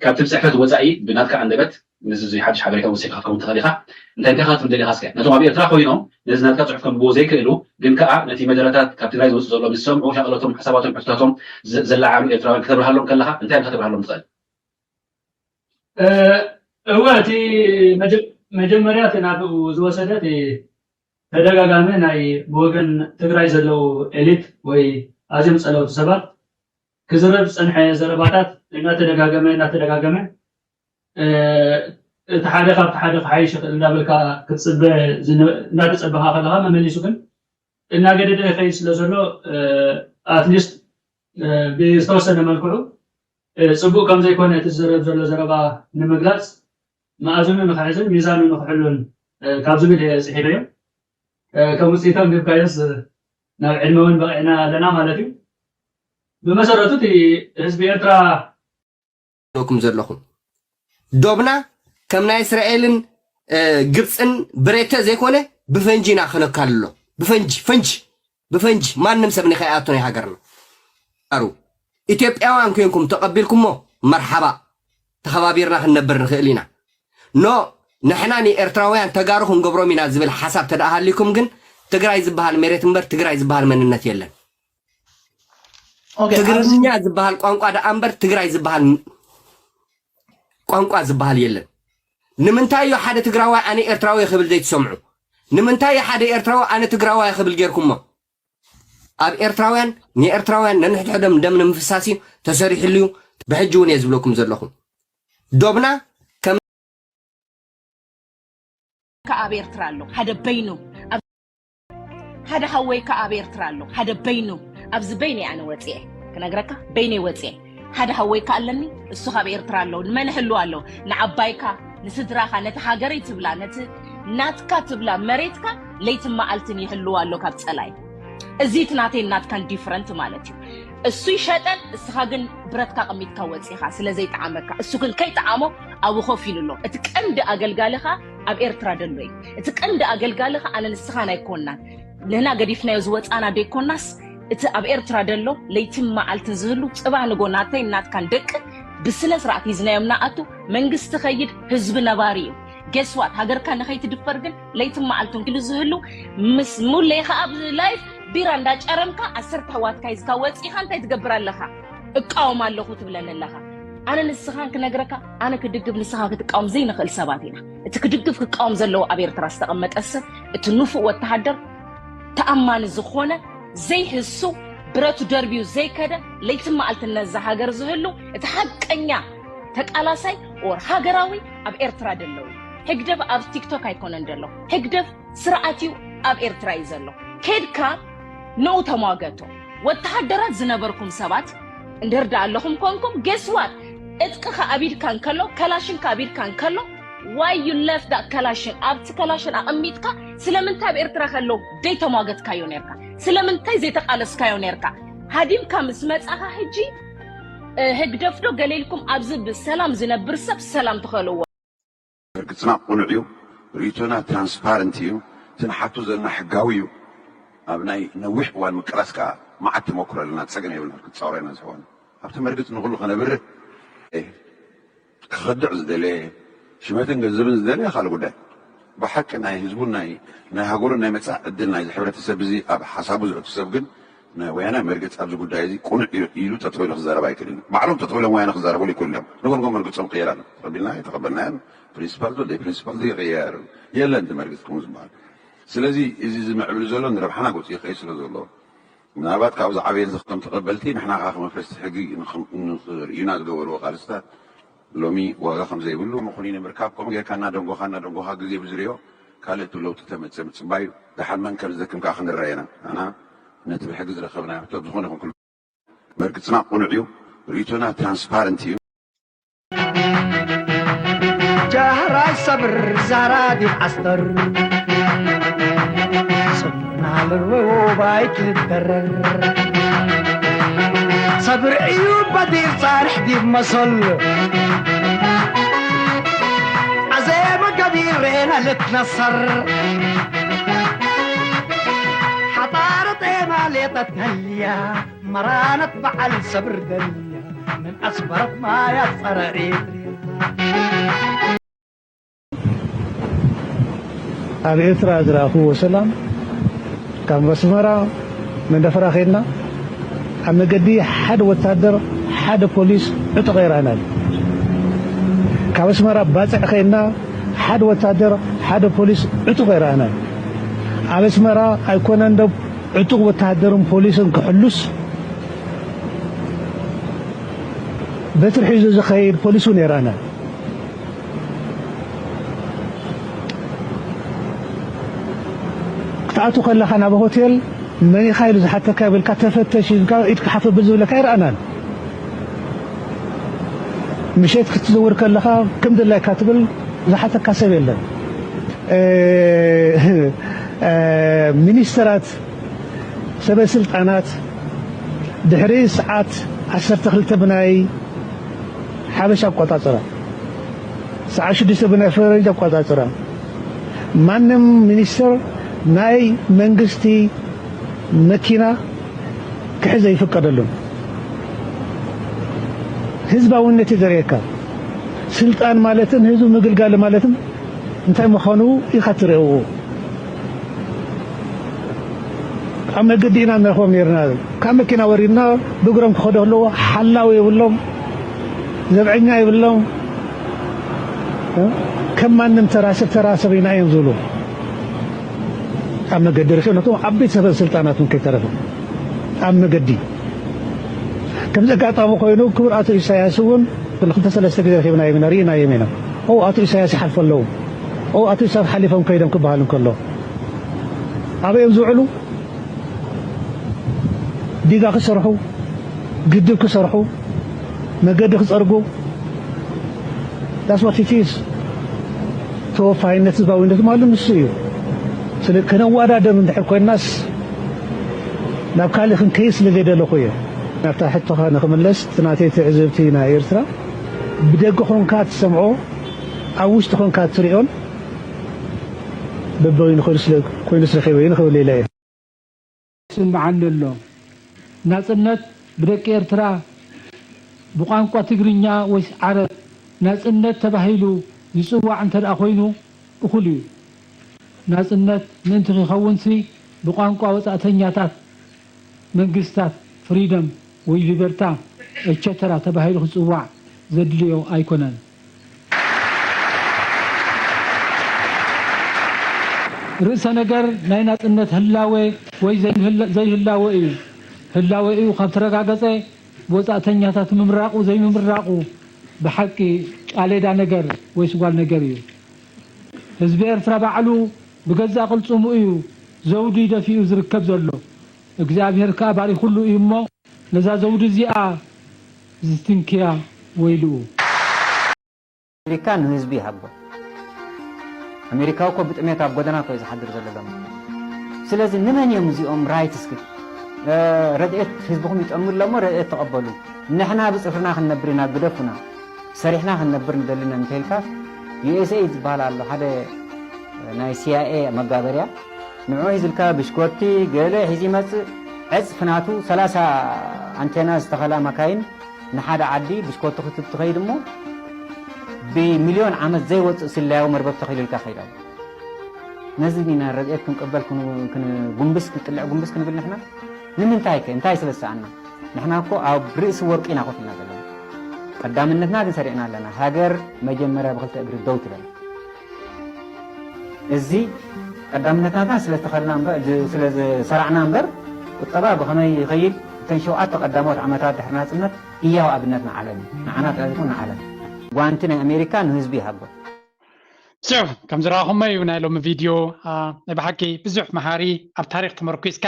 ካብቲ ብፅሕፈት ወፃኢ ብናትካ ኣንደበት ምስዚ ሓድሽ ሓበሬታ ወሲድካ ክትከውን ትኽእል ኢኻ። እንታይ እንታይ ክትብል ደሊኻ እስከ ነቶም ኣብ ኤርትራ ኮይኖም ነዚ ናትካ ጽሑፍ ከንብብዎ ዘይክእሉ ግን ከኣ ነቲ መደረታት ካብ ትግራይ ዝወጽእ ዘሎ ምስ ሰምዑ ሻቕሎቶም ሓሳባቶም ሕቶታቶም ዘለዓሉ ኤርትራውያን ከተብርሃሎም ከለኻ እንታይ ኢልካ ተብርሃሎም ትኽእል? እወ እቲ መጀመርያ እቲ ናብኡ ዝወሰደ እቲ ተደጋጋሚ ናይ ብወገን ትግራይ ዘለዉ ኤሊት ወይ ኣዝዮም ጸለውቲ ሰባት ክዝረብ ዝጸንሐ ዘረባታት እናተደጋገመ እናተደጋገመ እቲ ሓደ ካብቲ ሓደ ክሓይሽ ይኽእል እንዳበልካ ክትፅበ እናተፀበኻ ከለኻ መመሊሱ ግን እናገደደ ይኸይድ ስለ ዘሎ ኣትሊስት ብዝተወሰነ መልክዑ ፅቡቅ ከም ዘይኮነ እቲ ዝዘረብ ዘሎ ዘረባ ንምግላፅ መኣዝኑ ንክሕዝን ሚዛኑ ንክሕሉን ካብ ዝብል እየ ፅሒፈዮ። ከም ውፅኢቶም ግብካዮስ ናብ ዕድመ እውን በቂዕና ኣለና ማለት እዩ። ብመሰረቱ እቲ ህዝቢ ኤርትራ ኩም ዘለኹም ዶብና ከም ናይ እስራኤልን ግብፅን ብሬተ ዘይኮነ ብፈንጂ ኢና ክነካልሎ። ብፈንጂ ፈንጂ ብፈንጂ ማንም ሰብ ንከይኣቱ ናይ ሃገርና ኣሩ ኢትዮጵያውያን ኮንኩም ተቐቢልኩሞ መርሓባ ተኸባቢርና ክንነብር ንኽእል ኢና። ኖ ንሕና ንኤርትራውያን ተጋሩ ክንገብሮም ኢና ዝብል ሓሳብ ተደኣሃሊኩም ግን ትግራይ ዝበሃል መሬት እምበር ትግራይ ዝበሃል መንነት የለን። ትግርኛ ዝበሃል ቋንቋ ደኣ እምበር ትግራይ ዝበሃል ቋንቋ ዝበሃል የለን። ንምንታይ እዩ ሓደ ትግራዋይ ኣነ ኤርትራዊ ክብል ዘይትሰምዑ? ንምንታይ እዩ ሓደ ኤርትራዊ ኣነ ትግራዋይ ክብል ጌርኩሞ? ኣብ ኤርትራውያን ንኤርትራውያን ነንሕድሕዶም ደም ንምፍሳስ እዩ ተሰሪሕሉ እዩ። ብሕጂ እውን እየ ዝብለኩም ዘለኹ ዶብና ከም ከ ኣብ ኤርትራ ኣሎ ሓደ በይኑ ሓደ ሃወይ ከ ኣብ ኤርትራ ኣሎ ሓደ በይኑ ኣብዚ በይነይ ኣነ ወፅኤ ክነግረካ በይነይ ወፅኤ ሓደ ሃወይ ከ ኣለኒ እሱ ካብ ኤርትራ ኣሎ ንመን ህልው ኣሎ ንዓባይካ ንስድራኻ ነቲ ሃገረይ ትብላ ነቲ ናትካ ትብላ መሬትካ ለይትን መዓልትን ይህልው ኣሎ ካብ ፀላይ እዚ እቲ ናተይን ናትካን ዲፍረንት ማለት እዩ እሱ ይሸጠን እስኻ ግን ብረትካ ቀሚጥካ ወፂኻ ስለ ዘይጠዓመካ እሱ ግን ከይጠዓሞ ኣብኡ ኮፍ ኢሉ ኣሎ እቲ ቀንዲ ኣገልጋሊ ኸዓ ኣብ ኤርትራ ደሎ እዩ እቲ ቀንዲ ኣገልጋሊ ኸዓ ኣነ ንስኻን ኣይኮናን ንህና ገዲፍናዮ ዝወፃና ደይኮናስ እቲ ኣብ ኤርትራ ደሎ ለይትን መዓልትን ዝህሉ ፅባህ ንጎ ናተይን ናትካን ደቂ ብስነ ስርዓት ሂዝናዮም ንኣቱ መንግስቲ ኸይድ ህዝቢ ነባሪ እዩ guess what ሃገርካ ንኸይትድፈር ግን ለይትን መዓልትን ኢሉ ዝህሉ ምስ ሙሌ ኸዓ ኣብ live ቢራ እንዳጨረምካ ዓሰርተ ኣሕዋትካ ሒዝካ ወፂኻ እንታይ ትገብር ኣለኻ እቃወም ኣለኹ ትብለኒ ኣለኻ ኣነ ንስኻን ክነግረካ ኣነ ክድግፍ ንስኻ ክትቃወም ዘይንኽእል ሰባት ኢና እቲ ክድግፍ ክቃወም ዘለዎ ኣብ ኤርትራ ዝተቐመጠ ሰብ እቲ ንፉእ ወተሃደር ተኣማኒ ዝኾነ ዘይህሱ ብረቱ ደርብዩ ዘይከደ ለይትን መዓልትን ነዛ ሃገር ዝህሉ እቲ ሓቀኛ ተቃላሳይ or ሃገራዊ ኣብ ኤርትራ ደለዉ ህግደፍ ኣብ ቲክቶክ ኣይኮነን ደሎ ህግደፍ ስርዓት እዩ ኣብ ኤርትራ እዩ ዘሎ ኬድካ ንኡ ተሟገቶ ወተሃደራት ዝነበርኩም ሰባት እንድርዳ ኣለኹም ኮንኩም guess what እጥቅኻ ኣብ ኢድካ እንከሎ ከላሽንካ ኣብ ኢድካ እንከሎ why you left that ከላሽን ኣብቲ ከላሽን ኣቐሚጥካ ስለምንታይ ኣብ ኤርትራ ከሎ ደይተሟገትካዮ ነርካ ስለምንታይ ዘይተቓለስካዮ ነርካ ሃዲምካ ምስ መጻኻ ሕጂ ህግደፍዶ ገሌልኩም ኣብዚ ብሰላም ዝነብር ሰብ ሰላም ትኸልዎ ርግጽና ቁኑዕ እዩ ርእይቶና ትራንስፓረንት እዩ ትንሓቱ ዘለና ሕጋዊ እዩ ኣብ ናይ ነዊሕ እዋን ምቅላስ ከዓ መዓት ተመክሮ ኣለና ፀገም የብልና ክትፃወር ኢና ዝሕዋን ኣብቲ መርግፅ ንኩሉ ከነብርህ ክኸድዕ ዝደለየ ሽመትን ገንዘብን ዝደለየ ካልእ ጉዳይ ብሓቂ ናይ ህዝቡን ናይ ናይ ሃገሩን ናይ መፃእ ዕድል ናይዚ ሕብረተሰብ እዚ ኣብ ሓሳቡ ዘእቱ ሰብ ግን ናይ ወያነ መርገፂ ኣብዚ ጉዳይ እዚ ቁኑዕ እዩ ኢሉ ጠጠው ኢሉ ክዛረብ ኣይክእልን እዩ። ባዕሎም ጠጠው ኢሎም ወያነ ክዛረብሉ ይክእሉ እዮም። ንጎንጎ መርገፆም ቅየር ኣሎ። ተቀቢልና ተቀበልናዮ ፕሪንሲፓል ዶ ደይ ፕሪንሲፓል ዶ ይቅየር የለን እቲ መርገፂ ከምኡ ዝበሃል። ስለዚ እዚ ዝምዕብል ዘሎ ንረብሓና ገፁ ይኸይድ ስለ ዘሎ ምናልባት ካብኡ ዝዓበየ እዚ ከም ተቀበልቲ ንሕና ከዓ ከመፍረስቲ ሕጊ ንክርእዩና ዝገበርዎ ቃልስታት ሎሚ ዋጋ ከም ዘይብሉ ምኹኒ ንምርካብ ከምኡ ጌርካ እናደንጎኻ እናደንጎኻ ግዜ ብዝርዮ ካልእ ለውጢ ተመጽእ ምጽባይ እዩ። ደሓን መን ከም ዝደክም ከኣ ክንረአ ኢና። ኣና ነቲ ብሕጊ ዝረኸብናዮ ሕቶ ብዝኾነ ይኹን ኩሉ መርግጽና ቅኑዕ እዩ። ርእይቶና ትራንስፓረንት እዩ። ጃህራይ ሰብር ዛራዲብ ዓስተር ሰብርና ለርወ ባይት ልበረር ሰብር እዩ በዲር ጻርሕ ዲብ መሰል ኣዘመ ገቢር ሬና ልትነሰር ሓጣረት ኤማ ሌጠት ተልያ መራነት በዓል ሰብር ደልያ ምን ኣስመረት ማያ ጸረ ኤርትርያ ኣብ ኤርትራ ዝረኣኽዎ ሰላም ካብ ኣስመራ መንደፈራ ከይድና ኣብ መገዲ ሓደ ወታደር ሓደ ፖሊስ ዕጡቕ ኣይረኣናን። ካብ ኣስመራ ባጽዕ ከይድና ሓደ ወታደር ሓደ ፖሊስ ዕጡቕ ኣይረኣናን። ኣብ ኣስመራ ኣይኮነን ዶ ዕጡቕ ወታደርን ፖሊስን ክሕሉስ በትሪ ሒዙ ዝኸይድ ፖሊስ እውን ኣይረኣናን። ክትኣቱ ከለኻ ናብ ሆቴል መን ኢኻ ኢሉ ዝሓተካ ይብልካ ተፈተሽ ኢልካ ኢድካ ሓፍ ኣብል ዝብለካ ኣይረኣናን። ምሸት ክትዝውር ከለኻ ከም ድላይካ ትብል ዝሓተካ ሰብ የለን። ሚኒስተራት ሰበ ስልጣናት ድሕሪ ሰዓት ዓሰርተ ክልተ ብናይ ሓበሻ ኣቆጻጽራ ሰዓት ሽዱሽተ ብናይ ፈረንጅ ኣቆጻጽራ ማንም ሚኒስተር ናይ መንግስቲ መኪና ክሕዝ ኣይፍቀደሉን። ህዝባውነት እዩ ዘርእየካ። ስልጣን ማለትን ህዝቢ ምግልጋል ማለትን እንታይ ምዃኑ ኢኻ ትርእዎ። ኣብ መገዲ ኢና ንረኽቦም ነርና። ካብ መኪና ወሪድና ብእግሮም ክኸዱ ከለዉ ሓላዊ የብሎም፣ ዘብዐኛ የብሎም። ከም ማንም ተራ ሰብ ተራ ሰብ ኢና እዮም ዝብሉ። ኣብ መገዲ ርክብ ነቶም ዓበይቲ ሰበ ስልጣናት እውን ከይተረፈ ኣብ መገዲ ከምዚ ኣጋጣሚ ኮይኑ ክቡር ኣቶ ኢሳያስ እውን ክልተ ሰለስተ ግዜ ረኺብናዮም ኢና ርኢናዮም ኢና። ኦ ኣቶ ኢሳያስ ይሓልፉ ኣለዉ፣ ኦ ኣቶ ኢሳያስ ሓሊፎም ከይዶም ክበሃል እንከሎ ኣበይ እዮም ዝውዕሉ? ዲጋ ክሰርሑ፣ ግድብ ክሰርሑ፣ መገዲ ክጸርጉ that's what it is። ተወፋይነት ህዝባዊነት ማለት ንሱ እዩ። ስለ ከነወዳደር እንድሕር ኮይንናስ ናብ ካልእ ክንከይድ ስለ ዘይደለኹ እየ። ናብታ ሕቶኻ ንኽምለስ እቲ ናተይ ትዕዝብቲ ናይ ኤርትራ ብደገ ኾንካ ትሰምዖ ኣብ ውሽጢ ኾንካ ትሪኦን በበይኑ ኮይኑ ስለ ኮይኑ ስረኺበ እዩ ንኽብል ኢለ እየ። ይስምዓኒ ኣሎ። ናጽነት ብደቂ ኤርትራ ብቋንቋ ትግርኛ ወይስ ዓረብ ናጽነት ተባሂሉ ዝጽዋዕ እንተደኣ ኮይኑ እኹል እዩ። ናጽነት ምእንቲ ኺኸውንሲ ብቋንቋ ወጻእተኛታት መንግስታት ፍሪደም ወይ ሊበርታ ኤቸተራ ተባሂሉ ክጽዋዕ ዘድልዮ ኣይኮነን። ርእሰ ነገር ናይ ናጽነት ህላወ ወይ ዘይህላወ እዩ። ህላወ እዩ ካብ ተረጋገጸ ብወጻእተኛታት ምምራቑ ዘይምምራቑ ብሓቂ ጫሌዳ ነገር ወይ ስጓል ነገር እዩ። ህዝቢ ኤርትራ ባዕሉ ብገዛእ ቅልጽሙ እዩ ዘውዲ ደፊኡ ዝርከብ ዘሎ። እግዚኣብሔር ከኣ ባሪኹሉ እዩ እሞ ነዛ ዘውዲ እዚኣ ዝትንክያ ወይልኡ። ኣሜሪካ ንህዝቢ ይሃቦ። ኣሜሪካ እኮ ብጥሜት ኣብ ጎደና እኮ እዩ ዝሓድር ዘሎ ሎሚ። ስለዚ ንመን እዮም እዚኦም ራይትስ ግን ረድኤት ህዝብኹም ይጠሙ ኣለሞ ረድኤት ተቐበሉ። ንሕና ብጽፍርና ክንነብር ኢና ግደፉና። ሰሪሕና ክንነብር ንደሊ ኢና እንተኢልካ ዩኤስኤ ዝበሃል ኣሎ ሓደ ናይ ሲኣይኤ መጋበርያ ንዑ ሒዝልካ ብሽኮቲ ገለ ሒዙ ይመጽእ ዕጽፊ ናቱ ሰላሳ ኣንቴና ዝተኸላ መካይን ንሓደ ዓዲ ብሽኮቲ ክትብ ትኸይድ እሞ ብሚልዮን ዓመት ዘይወፅእ ስለያዊ መርበብ ተኺሉልካ ከይድ ኣሎ። ነዚ ኢና ረድኤት ክንቅበል ክንጉንብስ ክንጥልዕ ጉንብስ ክንብል ንሕና ንምንታይ ከ እንታይ ስለ ዝሰኣና? ንሕና እኮ ኣብ ርእሲ ወርቂ ኢና ኮፍ ኢልና ዘለና። ቀዳምነትና ግን ሰሪዕና ኣለና። ሃገር መጀመርያ ብክልተ እግሪ ደው ትበል። እዚ ቀዳምነትና ስለ ዝተኸልና እምበር ስለ ዝሰራዕና እምበር ቁጠባ ብኸመይ ይኸይድ እተን ሸውዓተ ቀዳሞት ዓመታት ድሕሪ ናጽነት ህያው ኣብነት ንዓለም እዩ። ንዓና ጥራይ ዘይኮነ ንዓለም። ጓንቲ ናይ ኣሜሪካ ንህዝቢ ይሃቦ። ስዑ ከም ዝረኣኹሞ እዩ ናይ ሎሚ ቪድዮ። ናይ ብሓቂ ብዙሕ መሃሪ፣ ኣብ ታሪክ ተመርኪዝካ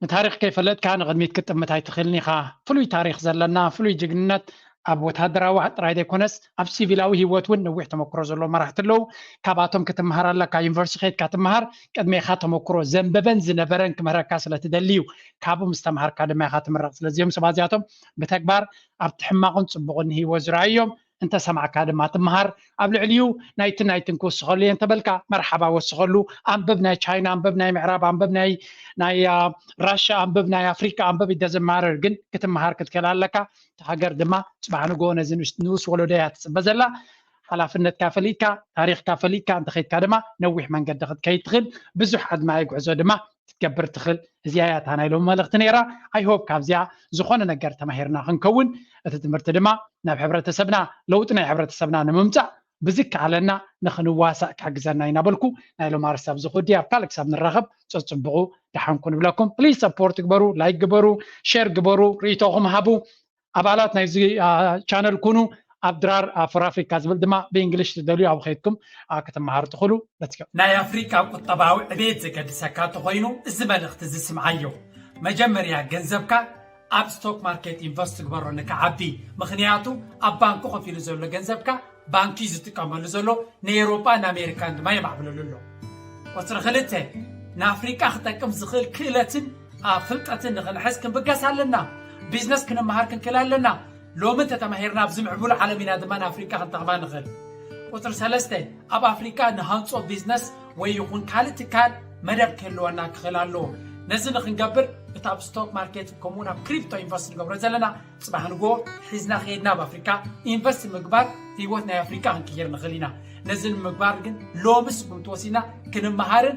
ንታሪክ ከይፈለጥካ ንቕድሚት ክትጥምት ኣይትኽእልን ኢኻ። ፍሉይ ታሪክ ዘለና፣ ፍሉይ ጅግንነት ኣብ ወታደራዊ ጥራይ ዘይኮነስ ኣብ ሲቪላዊ ህይወት እውን ነዊሕ ተመክሮ ዘለዎ መራሕቲ ኣለዉ። ካብኣቶም ክትመሃር ኣለካ። ዩኒቨርሲቲ ከይድካ ትመሃር፣ ቅድሜኻ ተመክሮ ዘንበበን ዝነበረን ክምህረካ ስለ ትደሊ እዩ። ካብኡ ምስ ተምሃርካ ድማ ኢኻ ትምረቕ። ስለዚኦም ሰባት እዚኣቶም ብተግባር ኣብቲ ሕማቕን ጽቡቕን ህይወት ዝረኣዮም እንተሰማዕካ ድማ ትምሃር። ኣብ ልዕሊኡ ናይትን ናይትን ክውስኸሉ እየ እንተበልካ መርሓባ ወስኸሉ። ኣንብብ፣ ናይ ቻይና ኣንብብ፣ ናይ ምዕራብ ኣንብብ፣ ናይ ናይ ራሻ ኣንብብ፣ ናይ ኣፍሪካ ኣንብብ፣ ይደዘማረር ግን ክትምሃር ክትክእል ኣለካ። እቲ ሃገር ድማ ፅባሕ ንግሆ ነዚ ንኡስ ወለዶ እያ ትፅበ ዘላ። ሓላፍነትካ ፈሊጥካ፣ ታሪክካ ፈሊጥካ እንተኸይድካ ድማ ነዊሕ መንገዲ ክትከይድ ትኽእል። ብዙሕ ኣድማዒ ጉዕዞ ድማ ክትገብር ትኽእል። እዚኣ እያ እታ ናይ ሎሚ መልእኽቲ ነይራ። I hope ካብዚኣ ዝኾነ ነገር ተማሂርና ክንከውን፣ እቲ ትምህርቲ ድማ ናብ ሕብረተሰብና፣ ለውጢ ናይ ሕብረተሰብና ንምምፃእ ብዝከኣለና ንኽንዋሳእ ክሕግዘና እዩ እናበልኩ ናይ ሎም ኣርስቲ ኣብዚ ክውዲ፣ ኣብ ካልእ ክሳብ ንራኸብ ፀፅብቑ ደሓንኩ ንብለኩም። Please support ግበሩ፣ like ግበሩ፣ share ግበሩ፣ ርእይቶኹም ሃቡ። ኣባላት ናይዚ ቻነል ኩኑ። ኣብ ድራር for Africa ዝብል ድማ ብእንግሊሽ ትደልዩ ኣብ ከይድኩም ክትመሃሩ ትኽእሉ። Let's go። ናይ ኣፍሪካ ቁጠባዊ ዕቤት ዘገድሰካ እንተኾይኑ እዚ መልእኽቲ እዚ ስምዓዮ። መጀመርያ ገንዘብካ ኣብ ስቶክ ማርኬት ኢንቨስት ግበሮ ንክዓቢ። ምኽንያቱ ኣብ ባንኪ ኮፍ ኢሉ ዘሎ ገንዘብካ ባንኪ እዩ ዝጥቀመሉ ዘሎ፣ ንኤውሮጳን ኣሜሪካን ድማ የማዕብለሉ ኣሎ። ቁፅሪ ክልተ፣ ንኣፍሪቃ ክጠቅም ዝኽእል ክእለትን ፍልጠትን ንኽንሕዝ ክንብገስ ኣለና። ቢዝነስ ክንመሃር ክንክእል ኣለና። ሎሚ እንተተማሂርና ኣብዚ ምዕቡል ዓለም ኢና ድማ ንኣፍሪቃ ክንጠቕማ ንኽእል። ቁፅሪ ሰለስተ፣ ኣብ ኣፍሪቃ ንሃንፆ ቢዝነስ ወይ ይኹን ካልእ ትካል መደብ ክህልወና ክኽእል ኣለዎ። ነዚ ንክንገብር እቲ ኣብ ስቶክ ማርኬት ከምኡውን ኣብ ክሪፕቶ ኢንቨስት ንገብሮ ዘለና ፅባሕ ንግሆ ሒዝና ከይድና ኣብ ኣፍሪካ ኢንቨስት ምግባር ህይወት ናይ ኣፍሪካ ክንቅይር ንኽእል ኢና። ነዚ ንምግባር ግን ሎሚ ስጉምቲ ወሲድና ክንመሃርን